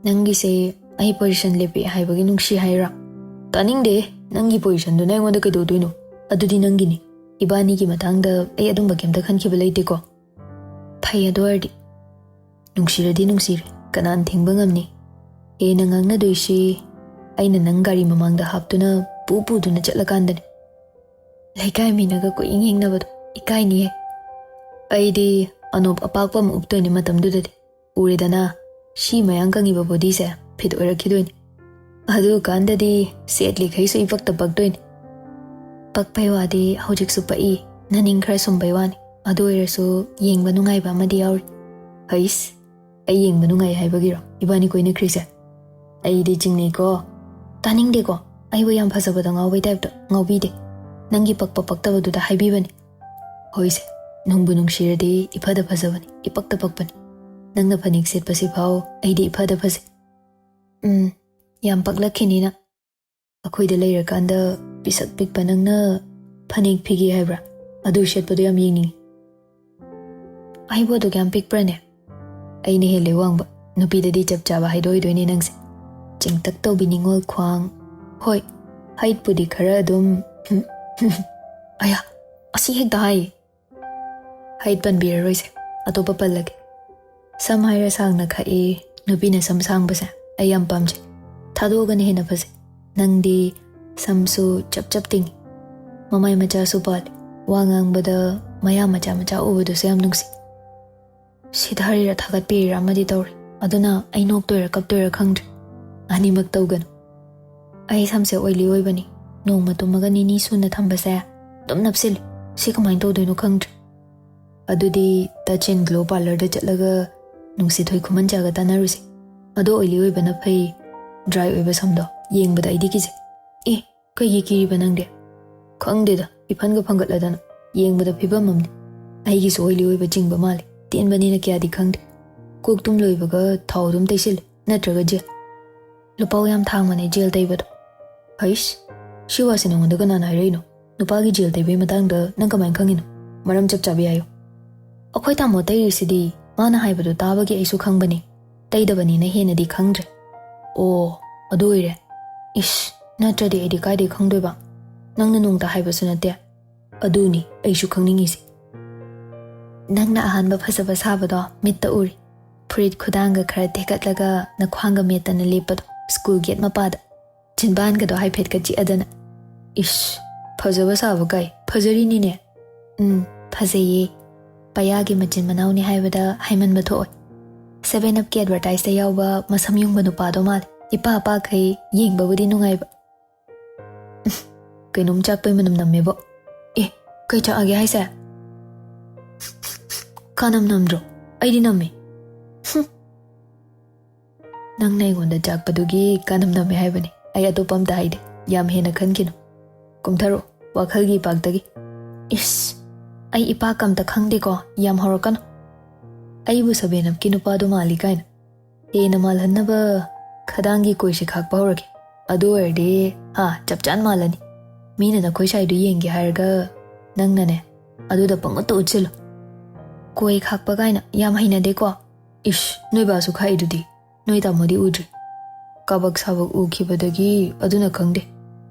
ꯅꯪꯒꯤꯁꯦ ꯑꯩ ꯄꯣꯖꯤꯁꯟ ꯂꯦꯞꯄꯦ ꯍꯥꯏꯕꯒꯤ ꯅꯨꯡꯁꯤ ꯍꯥꯏꯔꯣ? ꯇꯥꯅꯤꯡꯗꯦ, ꯅꯪꯒꯤ ꯄꯣꯖꯤꯁꯟꯗꯨꯅ ꯑꯩꯉꯣꯟꯗ ꯀꯩꯗꯧꯗꯣꯏꯅꯣ? ꯑꯗꯨꯗꯤ ꯅꯪꯒꯤꯅꯤ꯫ ꯏꯕꯥꯅꯤꯒꯤ ꯃꯇꯥꯡꯗ ꯑꯩ ꯑꯗꯨꯝꯕ ꯀꯩꯝꯇ ꯈꯟꯈꯤꯕ ꯂꯩꯇꯦꯀꯣ꯫ ꯐꯩ, ꯑꯗꯨ ꯑꯣꯏꯔꯗꯤ꯫ ꯅꯨꯡꯁꯤꯔꯗꯤ ꯅꯨꯡꯁꯤꯔꯦ, ꯀꯅꯥꯅ ꯊꯤꯡꯕ ꯉꯝꯅꯤ? ꯍꯦꯟꯅ ꯉꯥꯡꯅꯗꯣꯏꯁꯤ ꯑꯩꯅ ꯅꯪ ꯒꯥꯔꯤ ꯃꯃꯥꯡꯗ ꯍꯥꯞꯇꯨꯅ ꯄꯨ ꯄꯨꯗꯨꯅ ꯆꯠꯂꯀꯥꯟꯗꯅꯦ꯫ ꯂꯩꯀꯥꯏ ꯃꯤꯅꯒ ꯀꯣꯏꯌꯦꯡ ꯌꯦꯡꯅꯕꯗꯣ ꯏꯀꯥꯏꯅꯤꯌꯦ꯫ ꯑꯩꯗꯤ ꯑꯅꯣꯞ ꯑꯄꯥꯛꯄ ꯑꯃ ꯎꯞꯇꯣꯏꯅꯦ ꯃꯇꯝꯗꯨꯗꯗꯤ꯫ ꯎꯔꯦꯗꯅ, ꯁꯤ ꯃꯌꯥꯡ ꯀꯪꯉꯤꯕ ꯕꯣꯗꯤꯁꯦ ꯐꯤꯠ ꯑꯣꯏꯔꯛꯈꯤꯗꯣꯏꯅꯦ꯫ ꯑꯗꯨꯀꯥꯟꯗꯗꯤ ꯁꯦꯠꯂꯤꯈꯩꯁꯨ ꯏꯄꯛꯇ ꯄꯛꯇꯣꯏꯅꯦ꯫ ꯄꯛꯄꯩ ꯋꯥꯗꯤ ꯍꯧꯖꯤꯛꯁꯨ ꯄꯛꯏ, ꯅꯅꯤꯡ ꯈꯔ ꯁꯨꯝꯕꯩ ꯋꯥꯅꯤ꯫ ꯑꯗꯨ ꯑꯣꯏꯔꯁꯨ ꯌꯦꯡꯕ ꯅꯨꯡꯉꯥꯏꯕ ꯑꯃꯗꯤ ꯌꯥꯎꯔꯤ꯫ ꯍꯩꯁ, ꯑꯩ ꯌꯦꯡꯕ ꯅꯨꯡꯉꯥꯏ ꯍꯥꯏꯕꯒꯤꯔꯣ ꯏꯕꯥꯅꯤ ꯀꯣꯏꯅꯈ꯭ꯔꯤꯁꯦ? ꯑꯩꯗꯤ ꯆꯤꯡꯅꯩꯀꯣ꯫ ꯇꯥꯅꯤꯡꯗꯦꯀꯣ, ꯑꯩꯕꯨ ꯌꯥꯝ ꯐꯖꯕꯗ ꯉꯥꯎꯕꯩ ꯇꯥꯏꯞꯇ꯫ ꯉꯥꯎꯕꯤꯗꯦ, ꯅꯪꯒꯤ ꯄꯛꯄ ꯄꯛꯇꯕꯗꯨꯗ ꯍꯥꯏꯕꯤꯕꯅꯤ꯫ ꯍꯣꯏꯁꯦ, ꯅꯨꯡꯕꯨ ꯅꯨꯡꯁꯤꯔꯗꯤ ꯏꯐꯗ ꯐꯖꯕꯅꯤ, ꯏꯄꯛꯇ ꯄꯛꯄꯅꯤ꯫ ꯅꯪꯅ ꯐꯅꯦꯛ ꯁꯦꯠꯄꯁꯤ ꯐꯥꯎ ꯑꯩꯗꯤ ꯏꯐꯗ ꯐꯖꯩ꯫ ꯎꯝ, ꯌꯥꯝ ꯄꯛꯂꯛꯈꯤꯅꯤ ꯅꯪ꯫ ꯑꯩꯈꯣꯏꯗ ꯂꯩꯔꯀꯥꯟꯗ ꯄꯤꯁꯛ ꯄꯤꯛꯄ ꯅꯪꯅ ꯐꯅꯦꯛ ꯐꯤꯒꯦ ꯍꯥꯏꯕ꯭ꯔꯥ? ꯑꯗꯨ ꯁꯦꯠꯄꯗꯣ ꯌꯥꯝ ꯌꯦꯡꯅꯤꯡꯉꯤ꯫ ꯑꯩꯕꯨ ꯑꯗꯨꯛ ꯌꯥꯝ ꯄꯤꯛꯄ꯭ꯔꯅꯦ? ꯑꯩꯅ ꯍꯦꯜꯂꯦ ꯋꯥꯡꯕ꯫ ꯅꯨꯄꯤꯗꯗꯤ ꯆꯞ ꯆꯥꯕ ꯍꯥꯏꯗꯣ ꯑꯣꯏꯗꯣꯏꯅꯦ ꯅꯪꯁꯦ꯫ ꯆꯦꯡꯇꯛ ꯇꯧꯕꯤ ꯅꯤꯉꯣꯜ ꯈ꯭ꯋꯥꯡ꯫ ꯍꯣꯏ, ꯍꯥꯏꯠꯄꯨꯗꯤ ꯈꯔ ꯑꯗꯨꯝ, ꯑꯌꯥ, ꯑꯁꯤ ꯍꯦꯛꯇ ꯍꯥꯏꯌꯦ꯫ ꯍꯥꯏꯠ ꯄꯟꯕꯤꯔꯔꯣꯏꯁꯦ, ꯑꯇꯣꯞꯄ ꯄꯜꯂꯒꯦ꯫ ꯁꯝ ꯍꯥꯏꯔ ꯁꯥꯡꯅ ꯈꯥꯛꯏ, ꯅꯨꯄꯤꯅ ꯁꯝ ꯁꯥꯡꯕꯁꯦ ꯑꯩ ꯌꯥꯝ ꯄꯥꯝꯖꯩ꯫ ꯊꯥꯗꯣꯛꯑꯒꯅ ꯍꯦꯟꯅ ꯐꯖꯩ꯫ ꯅꯪꯗꯤ ꯁꯝꯁꯨ ꯆꯞ ꯆꯞ ꯇꯤꯡꯉꯤ, ꯃꯃꯥꯏ ꯃꯆꯥꯁꯨ ꯄꯥꯜꯂꯤ, ꯋꯥ ꯉꯥꯡꯕꯗ ꯃꯌꯥ ꯃꯆꯥ ꯃꯆꯥ ꯎꯕꯗꯨꯁꯨ ꯌꯥꯝ ꯅꯨꯡꯁꯤ꯫ ꯁꯤꯊꯔꯤꯔ ꯊꯥꯒꯠꯄꯤꯔꯤꯔ ꯑꯃꯗꯤ ꯇꯧꯔꯦ꯫ ꯑꯗꯨꯅ ꯑꯩ ꯅꯣꯛꯇꯣꯏꯔ ꯀꯞꯇꯣꯏꯔ ꯈꯪꯗ꯭ꯔꯦ꯫ ꯑꯅꯤꯃꯛ ꯇꯧꯒꯅꯨ꯫ ꯑꯩ ꯁꯝꯁꯦ ꯑꯣꯏꯂꯤ ꯑꯣꯏꯕꯅꯤ꯫ ꯅꯣꯡꯃ ꯇꯨꯝꯃꯒ ꯅꯤꯅꯤ ꯁꯨꯅ ꯊꯝꯕꯁꯦ ꯑꯗꯨꯝ ꯅꯞꯁꯤꯜꯂꯤ꯫ ꯁꯤ ꯀꯃꯥꯏꯅ ꯇꯧꯗꯣꯏꯅꯣ ꯈꯪꯗ꯭ꯔꯦ꯫ ꯑꯗꯨꯗꯤ ꯇꯆ ꯑꯦꯟ ꯒ꯭ꯂꯣ ꯄꯥꯔꯂꯔꯗ ꯆꯠꯂꯒ ꯅꯨꯡꯁꯤꯊꯣꯏ ꯈꯨꯃꯟꯆꯥꯒ ꯇꯥꯟꯅꯔꯨꯁꯦ꯫ ꯑꯗꯣ ꯑꯣꯏꯂꯤ ꯑꯣꯏꯕꯅ ꯐꯩ, ꯗ꯭ꯔꯥꯏ ꯑꯣꯏꯕ ꯁꯝꯗꯣ ꯌꯦꯡꯕꯗ ꯑꯩꯗꯤ ꯀꯤꯖꯩ꯫ ꯑꯦ, ꯀꯩꯒꯤ ꯀꯤꯔꯤꯕ ꯅꯪꯗꯤ? ꯈꯪꯗꯦꯗ, ꯏꯐꯟꯒ ꯐꯪꯒꯠꯂꯗꯅ꯫ ꯌꯦꯡꯕꯗ ꯐꯤꯕꯝ ꯑꯃꯅꯤ꯫ ꯑꯩꯒꯤꯁꯨ ꯑꯣꯏꯂꯤ ꯑꯣꯏꯕ ꯆꯤꯡꯕ ꯃꯥꯜꯂꯦ꯫ ꯇꯦꯟꯕꯅꯤꯅ ꯀꯌꯥꯗꯤ ꯈꯪꯗꯦ꯫ ꯀꯣꯛ ꯇꯨꯝ ꯂꯣꯏꯕꯒ ꯊꯥꯎ ꯑꯗꯨꯝ ꯇꯩꯁꯤꯜꯂꯦ, ꯅꯠꯇ꯭ꯔꯒ ꯖꯦꯜ꯫ ꯂꯨꯄꯥ ꯌꯥꯝ ꯊꯥꯡꯕꯅꯦ ꯖꯦꯜ ꯇꯩꯕꯗꯣ꯫ ꯍꯩꯁ, ꯁꯤ ꯋꯥꯁꯦ ꯅꯉꯣꯟꯗ ꯀꯅꯥꯅ ꯍꯥꯏꯔꯛꯏꯅꯣ? ꯅꯨꯄꯥꯒꯤ ꯖꯦꯜ ꯇꯩꯕꯒꯤ ꯃꯇꯥꯡꯗ ꯅꯪ ꯀꯃꯥꯏꯅ ꯈꯪꯉꯤꯅꯣ? ꯃꯔꯝ ꯆꯞ ꯆꯥꯕꯤ ꯍꯥꯏꯌꯨ꯫ ꯑꯩꯈꯣꯏ ꯇꯥꯃꯣ ꯇꯩꯔꯤꯁꯤꯗꯤ ꯃꯥꯅ ꯍꯥꯏꯕꯗꯣ ꯇꯥꯕꯒꯤ ꯑꯩꯁꯨ ꯈꯪꯕꯅꯤ꯫ ꯇꯩꯗꯕꯅꯤꯅ ꯍꯦꯟꯅꯗꯤ ꯈꯪꯗ꯭ꯔꯦ꯫ ꯑꯣ, ꯑꯗꯨ ꯑꯣꯏꯔꯦ꯫ ꯏꯁ, ꯅꯠꯇ꯭ꯔꯗꯤ ꯑꯩꯗꯤ ꯀꯥꯏꯗꯩ ꯈꯪꯗꯣꯏꯕ? ꯅꯪꯅ ꯅꯣꯡꯇ ꯍꯥꯏꯕꯁꯨ ꯅꯠꯇꯦ꯫ ꯑꯗꯨꯅꯤ ꯑꯩꯁꯨ ꯈꯪꯅꯤꯡꯉꯤꯁꯦ꯫ ꯅꯪꯅ ꯑꯍꯥꯟꯕ ꯐꯖꯕ ꯁꯥꯕꯗꯣ ꯃꯤꯠꯇ ꯎꯔꯤ꯫ ꯐꯨꯔꯤꯠ ꯈꯨꯗꯥꯡꯒ ꯈꯔ ꯊꯦꯛꯀꯠꯂꯒ ꯅꯈ꯭ꯋꯥꯡꯒ ꯃꯦꯠꯇꯅ ꯂꯦꯞꯄꯗꯣ ꯁ꯭ꯀꯨꯜ ꯒꯦꯠ ꯃꯄꯥꯗ꯫ ꯆꯤꯟꯕꯥꯟꯒꯗꯣ ꯍꯥꯏꯐꯦꯠꯀ ꯆꯤꯛꯑꯗꯅ꯫ ꯏꯁ, ꯐꯖꯕ ꯁꯥꯕ ꯀꯥꯏ, ꯐꯖꯔꯤꯅꯤꯅꯦ꯫ ꯎꯝ, ꯐꯖꯩꯌꯦ꯫ ꯄꯌꯥꯒꯤ ꯃꯆꯤꯟ ꯃꯅꯥꯎꯅꯤ ꯍꯥꯏꯕꯗ ꯍꯥꯏꯃꯟꯕ ꯊꯣꯛꯑꯣꯏ꯫ ꯁꯚꯦꯟ ꯑꯞꯀꯤ ꯑꯦꯗꯚꯔꯇꯥꯏꯁꯇ ꯌꯥꯎꯕ ꯃꯁꯝ ꯌꯨꯡꯕ ꯅꯨꯄꯥꯗꯣ ꯃꯥꯜꯂꯦ꯫ ꯏꯄꯥ ꯄꯥꯈꯩ ꯌꯦꯡꯕꯕꯨꯗꯤ ꯅꯨꯡꯉꯥꯏꯕ꯫ ꯀꯩꯅꯣꯝ ꯆꯥꯛꯄꯩ ꯃꯅꯝ ꯅꯝꯃꯦꯕꯣ꯫ ꯑꯦ, ꯀꯩ ꯆꯥꯛꯑꯒꯦ ꯍꯥꯏꯁꯦ? ꯀꯥꯅꯝ ꯅꯝꯗ꯭ꯔꯣ? ꯑꯩꯗꯤ ꯅꯝꯃꯦ꯫ ꯍꯨꯝ꯫ ꯅꯪꯅ ꯑꯩꯉꯣꯟꯗ ꯆꯥꯛꯄꯗꯨꯒꯤ ꯀꯥꯅꯝ ꯅꯝꯃꯦ ꯍꯥꯏꯕꯅꯤ꯫ ꯑꯩ ꯑꯇꯣꯞꯄ ꯑꯝꯇ ꯍꯥꯏꯗꯦ꯫ ꯌꯥꯝ ꯍꯦꯟꯅ ꯈꯟꯈꯤꯅꯨ꯫ ꯀꯨꯝꯊꯔꯛꯑꯣ, ꯋꯥꯈꯜꯒꯤ ꯏꯄꯥꯛꯇꯒꯤ꯫ ꯏꯁ, ꯑꯩ ꯏꯄꯥꯛ ꯑꯝꯇ ꯈꯪꯗꯦꯀꯣ, ꯌꯥꯝ ꯍꯧꯔꯛꯀꯅꯨ꯫ ꯑꯩꯕꯨ ꯁꯚꯦꯟ ꯑꯞꯀꯤ ꯅꯨꯄꯥꯗꯣ ꯃꯥꯜꯂꯤ ꯀꯥꯏꯅ꯫ ꯍꯦꯟꯅ ꯃꯥꯜꯍꯟꯅꯕ ꯈꯗꯥꯡꯒꯤ ꯀꯣꯏꯁꯦ ꯈꯥꯛꯄ ꯍꯧꯔꯒꯦ꯫ ꯑꯗꯨ ꯑꯣꯏꯔꯗꯤ, ꯍꯥ, ꯆꯞ ꯆꯥꯅ ꯃꯥꯜꯂꯅꯤ꯫ ꯃꯤꯅ ꯅꯈꯣꯏ ꯁꯥꯏꯗꯨ ꯌꯦꯡꯒꯦ ꯍꯥꯏꯔꯒ ꯅꯪꯅꯅꯦ, ꯑꯗꯨꯗ ꯄꯪꯎꯠꯇ ꯎꯠꯁꯤꯜꯂꯨ꯫ ꯀꯣꯏ ꯈꯥꯛꯄ ꯀꯥꯏꯅ ꯌꯥꯝ ꯍꯩꯅꯗꯦꯀꯣ꯫ ꯏꯁ, ꯅꯣꯏ ꯕꯥꯁꯨ ꯈꯥꯛꯏꯗꯨꯗꯤ꯫ ꯅꯣꯏ ꯇꯥꯃꯣꯗꯤ ꯎꯗ꯭ꯔꯤ꯫ ꯀꯥꯕꯛ ꯁꯥꯕꯛ ꯎꯈꯤꯕꯗꯒꯤ ꯑꯗꯨꯅ ꯈꯪꯗꯦ꯫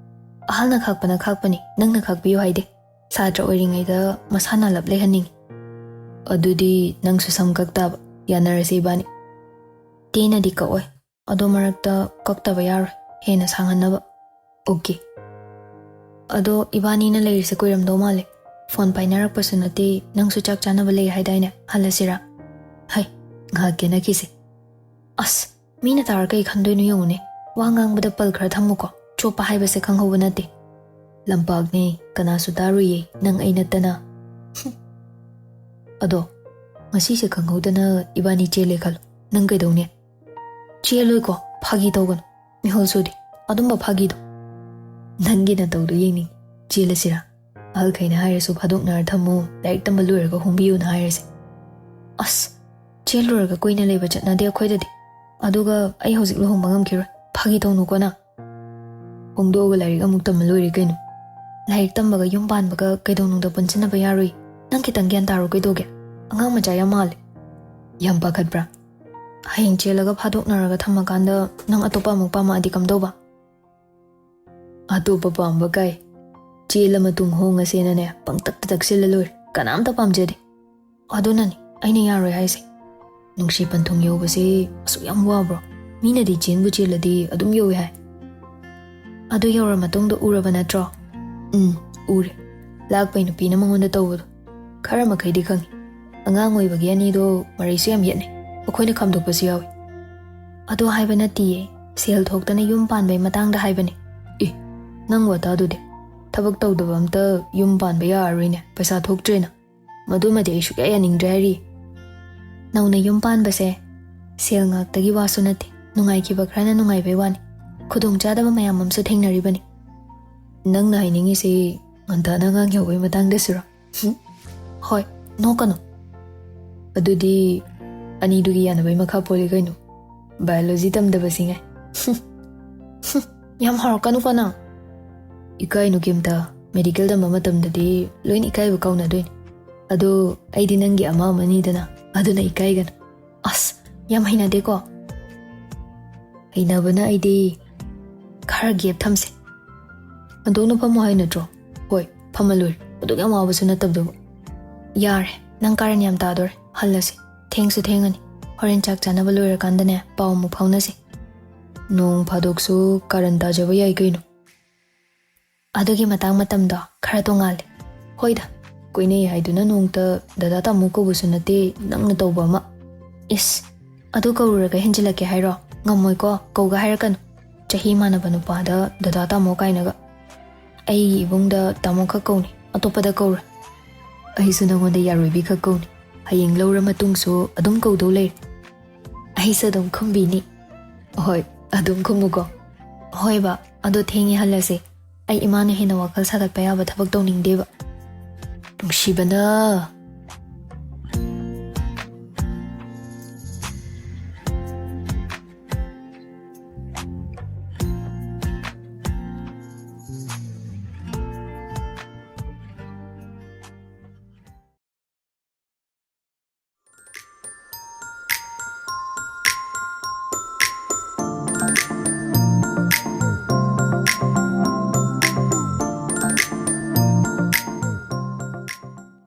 ꯑꯍꯜꯅ ꯈꯥꯛꯄꯅ ꯈꯥꯛꯄꯅꯤ, ꯅꯪꯅ ꯈꯥꯛꯄꯤꯌꯨ ꯍꯥꯏꯗꯦ꯫ ꯁꯥꯇ꯭ꯔ ꯑꯣꯏꯔꯤꯉꯩꯗ ꯃꯁꯥ ꯅꯥꯜꯂꯞ ꯂꯩꯍꯟꯅꯤꯡꯉꯤ꯫ ꯑꯗꯨꯗꯤ ꯅꯪꯁꯨ ꯁꯝ ꯀꯛ ꯇꯥꯕ꯫ ꯌꯥꯅꯔꯁꯦ ꯏꯕꯥꯅꯤ꯫ ꯇꯦꯟꯅꯗꯤ ꯀꯛꯑꯣꯏ, ꯑꯗꯣ ꯃꯔꯛꯇ ꯀꯛꯇꯕ ꯌꯥꯔꯣꯏ, ꯍꯦꯟꯅ ꯁꯥꯡꯍꯟꯅꯕ꯫ ꯑꯣꯀꯦ꯫ ꯑꯗꯣ ꯏꯕꯥꯅꯤꯅ ꯂꯩꯔꯤꯁꯦ ꯀꯨꯏꯔꯝꯗꯧ ꯃꯥꯜꯂꯦ꯫ ꯐꯣꯟ ꯄꯥꯏꯅꯔꯛꯄꯁꯨ ꯅꯠꯇꯦ, ꯅꯪꯁꯨ ꯆꯥꯛ ꯆꯥꯅꯕ ꯂꯩ ꯍꯥꯏꯗꯥꯏꯅꯦ? ꯍꯜꯂꯁꯤꯔꯥ? ꯍꯩ, ꯉꯥꯏꯍꯥꯛ ꯀꯦꯅꯈꯤꯁꯦ꯫ ꯑꯁ, ꯃꯤꯅ ꯇꯥꯔ ꯀꯩ ꯈꯟꯗꯣꯏꯅꯣ ꯌꯦꯡꯉꯨꯅꯦ꯫ ꯋꯥ ꯉꯥꯡꯕꯗ ꯄꯜ ꯈꯔ ꯊꯝꯃꯨꯀꯣ, ꯆꯣꯞꯄ ꯍꯥꯏꯕꯁꯦ ꯈꯪꯍꯧꯕ ꯅꯠꯇꯦ꯫ ꯂꯝꯄꯥꯛꯅꯦ, ꯀꯅꯥꯁꯨ ꯇꯥꯔꯣꯏꯌꯦ, ꯅꯪ ꯑꯩ ꯅꯠꯇꯅ꯫ ꯍꯨꯝ꯫ ꯑꯗꯣ, ꯉꯁꯤꯁꯦ ꯈꯪꯍꯧꯗꯅ ꯏꯕꯥꯅꯤ ꯆꯦꯜꯂꯦ ꯈꯜꯂꯣ, ꯅꯪ ꯀꯩꯗꯧꯅꯤ? ꯆꯦꯜꯂꯣꯏꯀꯣ, ꯐꯥꯒꯤ ꯇꯧꯒꯅꯨ꯫ ꯃꯤꯍꯨꯜ ꯁꯨꯗꯦ ꯑꯗꯨꯝꯕ ꯐꯥꯒꯤꯗꯣ꯫ ꯅꯪꯒꯤ ꯅꯇꯧꯗꯣ ꯌꯦꯡꯅꯤꯡꯉꯤ꯫ ꯆꯦꯜꯂꯁꯤꯔꯥ? ꯑꯍꯜꯈꯩꯅ ꯍꯥꯏꯔꯁꯨ ꯐꯥꯗꯣꯛꯅꯔ ꯊꯝꯃꯨ, ꯂꯥꯏꯔꯤꯛ ꯇꯝꯕ ꯂꯣꯏꯔꯒ ꯍꯣꯡꯕꯤꯌꯨꯅ ꯍꯥꯏꯔꯁꯦ꯫ ꯑꯁ, ꯆꯦꯜꯂꯨꯔꯒ ꯀꯨꯏꯅ ꯂꯩꯕ ꯆꯠꯅꯗꯦ ꯑꯩꯈꯣꯏꯗꯗꯤ꯫ ꯑꯗꯨꯒ ꯑꯩ ꯍꯧꯖꯤꯛ ꯂꯨꯍꯣꯡꯕ ꯉꯝꯈꯤꯔꯣꯏ꯫ ꯐꯥꯒꯤ ꯇꯧꯅꯨꯀꯣ ꯅꯪ꯫ ꯍꯣꯡꯗꯣꯛꯑꯒ ꯂꯥꯏꯔꯤꯛ ꯑꯃꯨꯛ ꯇꯝꯕ ꯂꯣꯏꯔꯦ ꯀꯩꯅꯣ꯫ ꯂꯥꯏꯔꯤꯛ ꯇꯝꯕꯒ ꯌꯨꯝ ꯄꯥꯟꯕꯒ ꯀꯩꯗꯧꯅꯨꯡꯗ ꯄꯨꯟꯁꯤꯟꯅꯕ ꯌꯥꯔꯣꯏ꯫ ꯅꯪ ꯈꯤꯇꯪ ꯒ꯭ꯌꯥꯟ ꯇꯥꯔꯣ ꯀꯩꯗꯧꯒꯦ? ꯑꯉꯥꯡ ꯃꯆꯥ ꯌꯥꯝ ꯃꯥꯜꯂꯦ꯫ ꯌꯥꯝ ꯄꯥꯈꯠꯄ꯭ꯔꯥ? ꯍꯌꯦꯡ ꯆꯦꯜꯂꯒ ꯐꯥꯗꯣꯛꯅꯔꯒ ꯊꯝꯃꯀꯥꯟꯗ ꯅꯪ ꯑꯇꯣꯞꯄ ꯑꯃꯨꯛ ꯄꯥꯝꯃꯛꯑꯗꯤ ꯀꯝꯗꯧꯕ? ꯑꯇꯣꯞꯄ ꯄꯥꯝꯕ ꯀꯥꯏ? ꯆꯦꯜꯂ ꯃꯇꯨꯡ ꯍꯣꯡꯉꯁꯦꯅꯅꯦ ꯄꯪꯇꯛꯇ ꯇꯛꯁꯤꯜꯂ ꯂꯣꯏꯔꯦ꯫ ꯀꯅꯥꯝꯇ ꯄꯥꯝꯖꯗꯦ꯫ ꯑꯗꯨꯅꯅꯤ ꯑꯩꯅ ꯌꯥꯔꯣꯏ ꯍꯥꯏꯁꯦ꯫ ꯅꯨꯡꯁꯤ ꯄꯟꯊꯨꯡ ꯌꯧꯕꯁꯦ ꯑꯁꯨꯛ ꯌꯥꯝ ꯋꯥꯕ꯭ꯔꯣ? ꯃꯤꯅꯗꯤ ꯆꯦꯟꯕꯨ ꯆꯦꯜꯂꯗꯤ ꯑꯗꯨꯝ ꯌꯧꯏ ꯍꯥꯏ꯫ ꯑꯗꯨ ꯌꯧꯔ ꯃꯇꯨꯡꯗ ꯎꯔꯕ ꯅꯠꯇ꯭ꯔꯣ? ꯎꯝ, ꯎꯔꯦ꯫ ꯂꯥꯛꯄꯩ ꯅꯨꯄꯤꯅ ꯃꯉꯣꯟꯗ ꯇꯧꯕꯗꯣ꯫ ꯈꯔ ꯃꯈꯩꯗꯤ ꯈꯪꯉꯤ꯫ ꯑꯉꯥꯡ ꯑꯣꯏꯕꯒꯤ ꯑꯅꯤꯗꯣ ꯃꯔꯩꯁꯨ ꯌꯥꯝ ꯌꯦꯠꯅꯩ꯫ ꯑꯩꯈꯣꯏꯅ ꯈꯥꯝꯗꯣꯛꯄꯁꯨ ꯌꯥꯎꯏ꯫ ꯑꯗꯨ ꯍꯥꯏꯕ ꯅꯠꯇꯤꯌꯦ꯫ ꯁꯦꯜ ꯊꯣꯛꯇꯅ ꯌꯨꯝ ꯄꯥꯟꯕꯩ ꯃꯇꯥꯡꯗ ꯍꯥꯏꯕꯅꯦ꯫ ꯑꯦ, ꯅꯪ ꯋꯥꯇꯥꯗꯨꯗꯤ꯫ ꯊꯕꯛ ꯇꯧꯗꯕ ꯑꯝꯇ ꯌꯨꯝ ꯄꯥꯟꯕ ꯌꯥꯔꯔꯣꯏꯅꯦ, ꯄꯩꯁꯥ ꯊꯣꯛꯇ꯭ꯔꯦꯅ꯫ ꯃꯗꯨꯃꯗꯤ ꯑꯩ ꯁꯨꯛꯌꯥ ꯌꯥꯅꯤꯡꯗ꯭ꯔꯦ ꯍꯥꯏꯔꯤ꯫ ꯅꯧꯅ ꯌꯨꯝ ꯄꯥꯟꯕꯁꯦ ꯁꯦꯜ ꯉꯥꯛꯇꯒꯤ ꯋꯥꯁꯨ ꯅꯠꯇꯦ, ꯅꯨꯡꯉꯥꯏꯈꯤꯕ ꯈꯔꯅ ꯅꯨꯡꯉꯥꯏꯕꯩ ꯋꯥꯅꯤ꯫ ꯈꯨꯗꯣꯡꯆꯥꯗꯕ ꯃꯌꯥꯝ ꯑꯃꯁꯨ ꯊꯦꯡꯅꯔꯤꯕꯅꯤ꯫ ꯅꯪꯅ ꯍꯥꯏꯅꯤꯡꯉꯤꯁꯤ ꯉꯟꯇꯥꯅ ꯑꯉꯥꯡ ꯌꯥꯎꯕꯩ ꯃꯇꯥꯡꯗꯁꯨꯔꯣ? ꯍꯨꯝ? ꯍꯣꯏ, ꯅꯣꯛꯀꯅꯨ꯫ ꯑꯗꯨꯗꯤ ꯑꯅꯤꯗꯨꯒꯤ ꯌꯥꯅꯕꯩ ꯃꯈꯥ ꯄꯣꯜꯂꯤ ꯀꯩꯅꯣ꯫ ꯕꯥꯏꯑꯣꯂꯣꯖꯤ ꯇꯝꯗꯕꯁꯤꯡꯉꯩ꯫ ꯍꯨꯝ, ꯍꯨꯝ, ꯌꯥꯝ ꯍꯧꯔꯛꯀꯅꯨꯀꯣ ꯅꯪ꯫ ꯏꯀꯥꯏꯅꯨ ꯀꯩꯝꯇ, ꯃꯦꯗꯤꯀꯦꯜ ꯇꯝꯕ ꯃꯇꯝꯗꯗꯤ ꯂꯣꯏꯅ ꯏꯀꯥꯏꯕ ꯀꯥꯎꯅꯗꯣꯏꯅꯤ꯫ ꯑꯗꯣ ꯑꯩꯗꯤ ꯅꯪꯒꯤ ꯑꯃ ꯑꯃꯅꯤꯗꯅ, ꯑꯗꯨꯅ ꯏꯀꯥꯏꯒꯅꯨ꯫ ꯑꯁ, ꯌꯥꯝ ꯍꯩꯅꯗꯦꯀꯣ꯫ ꯍꯩꯅꯕꯅ ꯑꯩꯗꯤ ꯈꯔ ꯒꯦꯞ ꯊꯝꯁꯦ꯫ ꯍꯟꯗꯣꯛꯅ ꯐꯝꯃꯣ ꯍꯥꯏ ꯅꯠꯇ꯭ꯔꯣ? ꯍꯣꯏ, ꯐꯝꯃ ꯂꯣꯏꯔꯦ꯫ ꯑꯗꯨꯛ ꯌꯥꯝ ꯋꯥꯕꯁꯨ ꯅꯠꯇꯕꯗꯨꯕꯨ꯫ ꯌꯥꯔꯦ, ꯅꯪ ꯀꯥꯔꯟ ꯌꯥꯝ ꯇꯥꯗꯣꯔꯦ꯫ ꯍꯜꯂꯁꯤ꯫ ꯊꯦꯡꯁꯨ ꯊꯦꯡꯉꯅꯤ꯫ ꯍꯣꯔꯦꯟ ꯆꯥꯛ ꯆꯥꯅꯕ ꯂꯣꯏꯔꯀꯥꯟꯗꯅꯦ, ꯄꯥꯎ ꯑꯃꯨꯛ ꯐꯥꯎꯅꯁꯤ꯫ ꯅꯣꯡ ꯐꯥꯗꯣꯛꯁꯨ ꯀꯥꯔꯟ ꯇꯥꯖꯕ ꯌꯥꯏ ꯀꯩꯅꯣ꯫ ꯑꯗꯨꯒꯤ ꯃꯇꯥꯡ ꯃꯇꯝꯗꯣ ꯈꯔ ꯇꯣꯡꯉꯥꯜꯂꯦ꯫ ꯍꯣꯏꯗ, ꯀꯣꯏꯅꯩ ꯍꯥꯏꯗꯨꯅ ꯅꯣꯡꯇ ꯗꯗꯥ ꯇꯥꯃꯣ ꯀꯧꯕꯁꯨ ꯅꯠꯇꯦ, ꯅꯪꯅ ꯇꯧꯕ ꯑꯃ꯫ ꯏꯁ, ꯑꯗꯨ ꯀꯧꯔꯨꯔꯒ ꯍꯦꯟꯖꯤꯜꯂꯛꯀꯦ ꯍꯥꯏꯔꯣ? ꯉꯝꯃꯣꯏꯀꯣ, ꯀꯧꯒ ꯍꯥꯏꯔꯛꯀꯅꯨ꯫ ꯆꯍꯤ ꯃꯥꯟꯅꯕ ꯅꯨꯄꯥꯗ ꯗꯗꯥ ꯇꯥꯃꯣ ꯀꯥꯏꯅꯒ꯫ ꯑꯩꯒꯤ ꯏꯕꯨꯡꯗ ꯇꯥꯃꯣ ꯈꯛ ꯀꯧꯅꯤ, ꯑꯇꯣꯞꯄꯗ ꯀꯧꯔꯣꯏ꯫ ꯑꯩꯁꯨ ꯅꯉꯣꯟꯗ ꯌꯥꯔꯣꯏꯕꯤ ꯈꯛ ꯀꯧꯅꯤ꯫ ꯍꯌꯦꯡ ꯂꯧꯔ ꯃꯇꯨꯡꯁꯨ ꯑꯗꯨꯝ ꯀꯧꯗꯧ ꯂꯩꯔꯦ꯫ ꯑꯩꯁꯨ ꯑꯗꯨꯝ ꯈꯨꯝꯕꯤꯅꯤ꯫ ꯍꯣꯏ, ꯑꯗꯨꯝ ꯈꯨꯝꯃꯨꯀꯣ꯫ ꯍꯣꯏ ꯕꯥ, ꯑꯗꯣ ꯊꯦꯡꯉꯦ, ꯍꯜꯂꯁꯦ꯫ ꯑꯩ ꯏꯃꯥꯅ ꯍꯦꯟꯅ ꯋꯥꯈꯜ ꯁꯥꯒꯠꯄ ꯌꯥꯕ ꯊꯕꯛ ꯇꯧꯅꯤꯡꯗꯦꯕ꯫ ꯅꯨꯡꯁꯤꯕꯅ꯫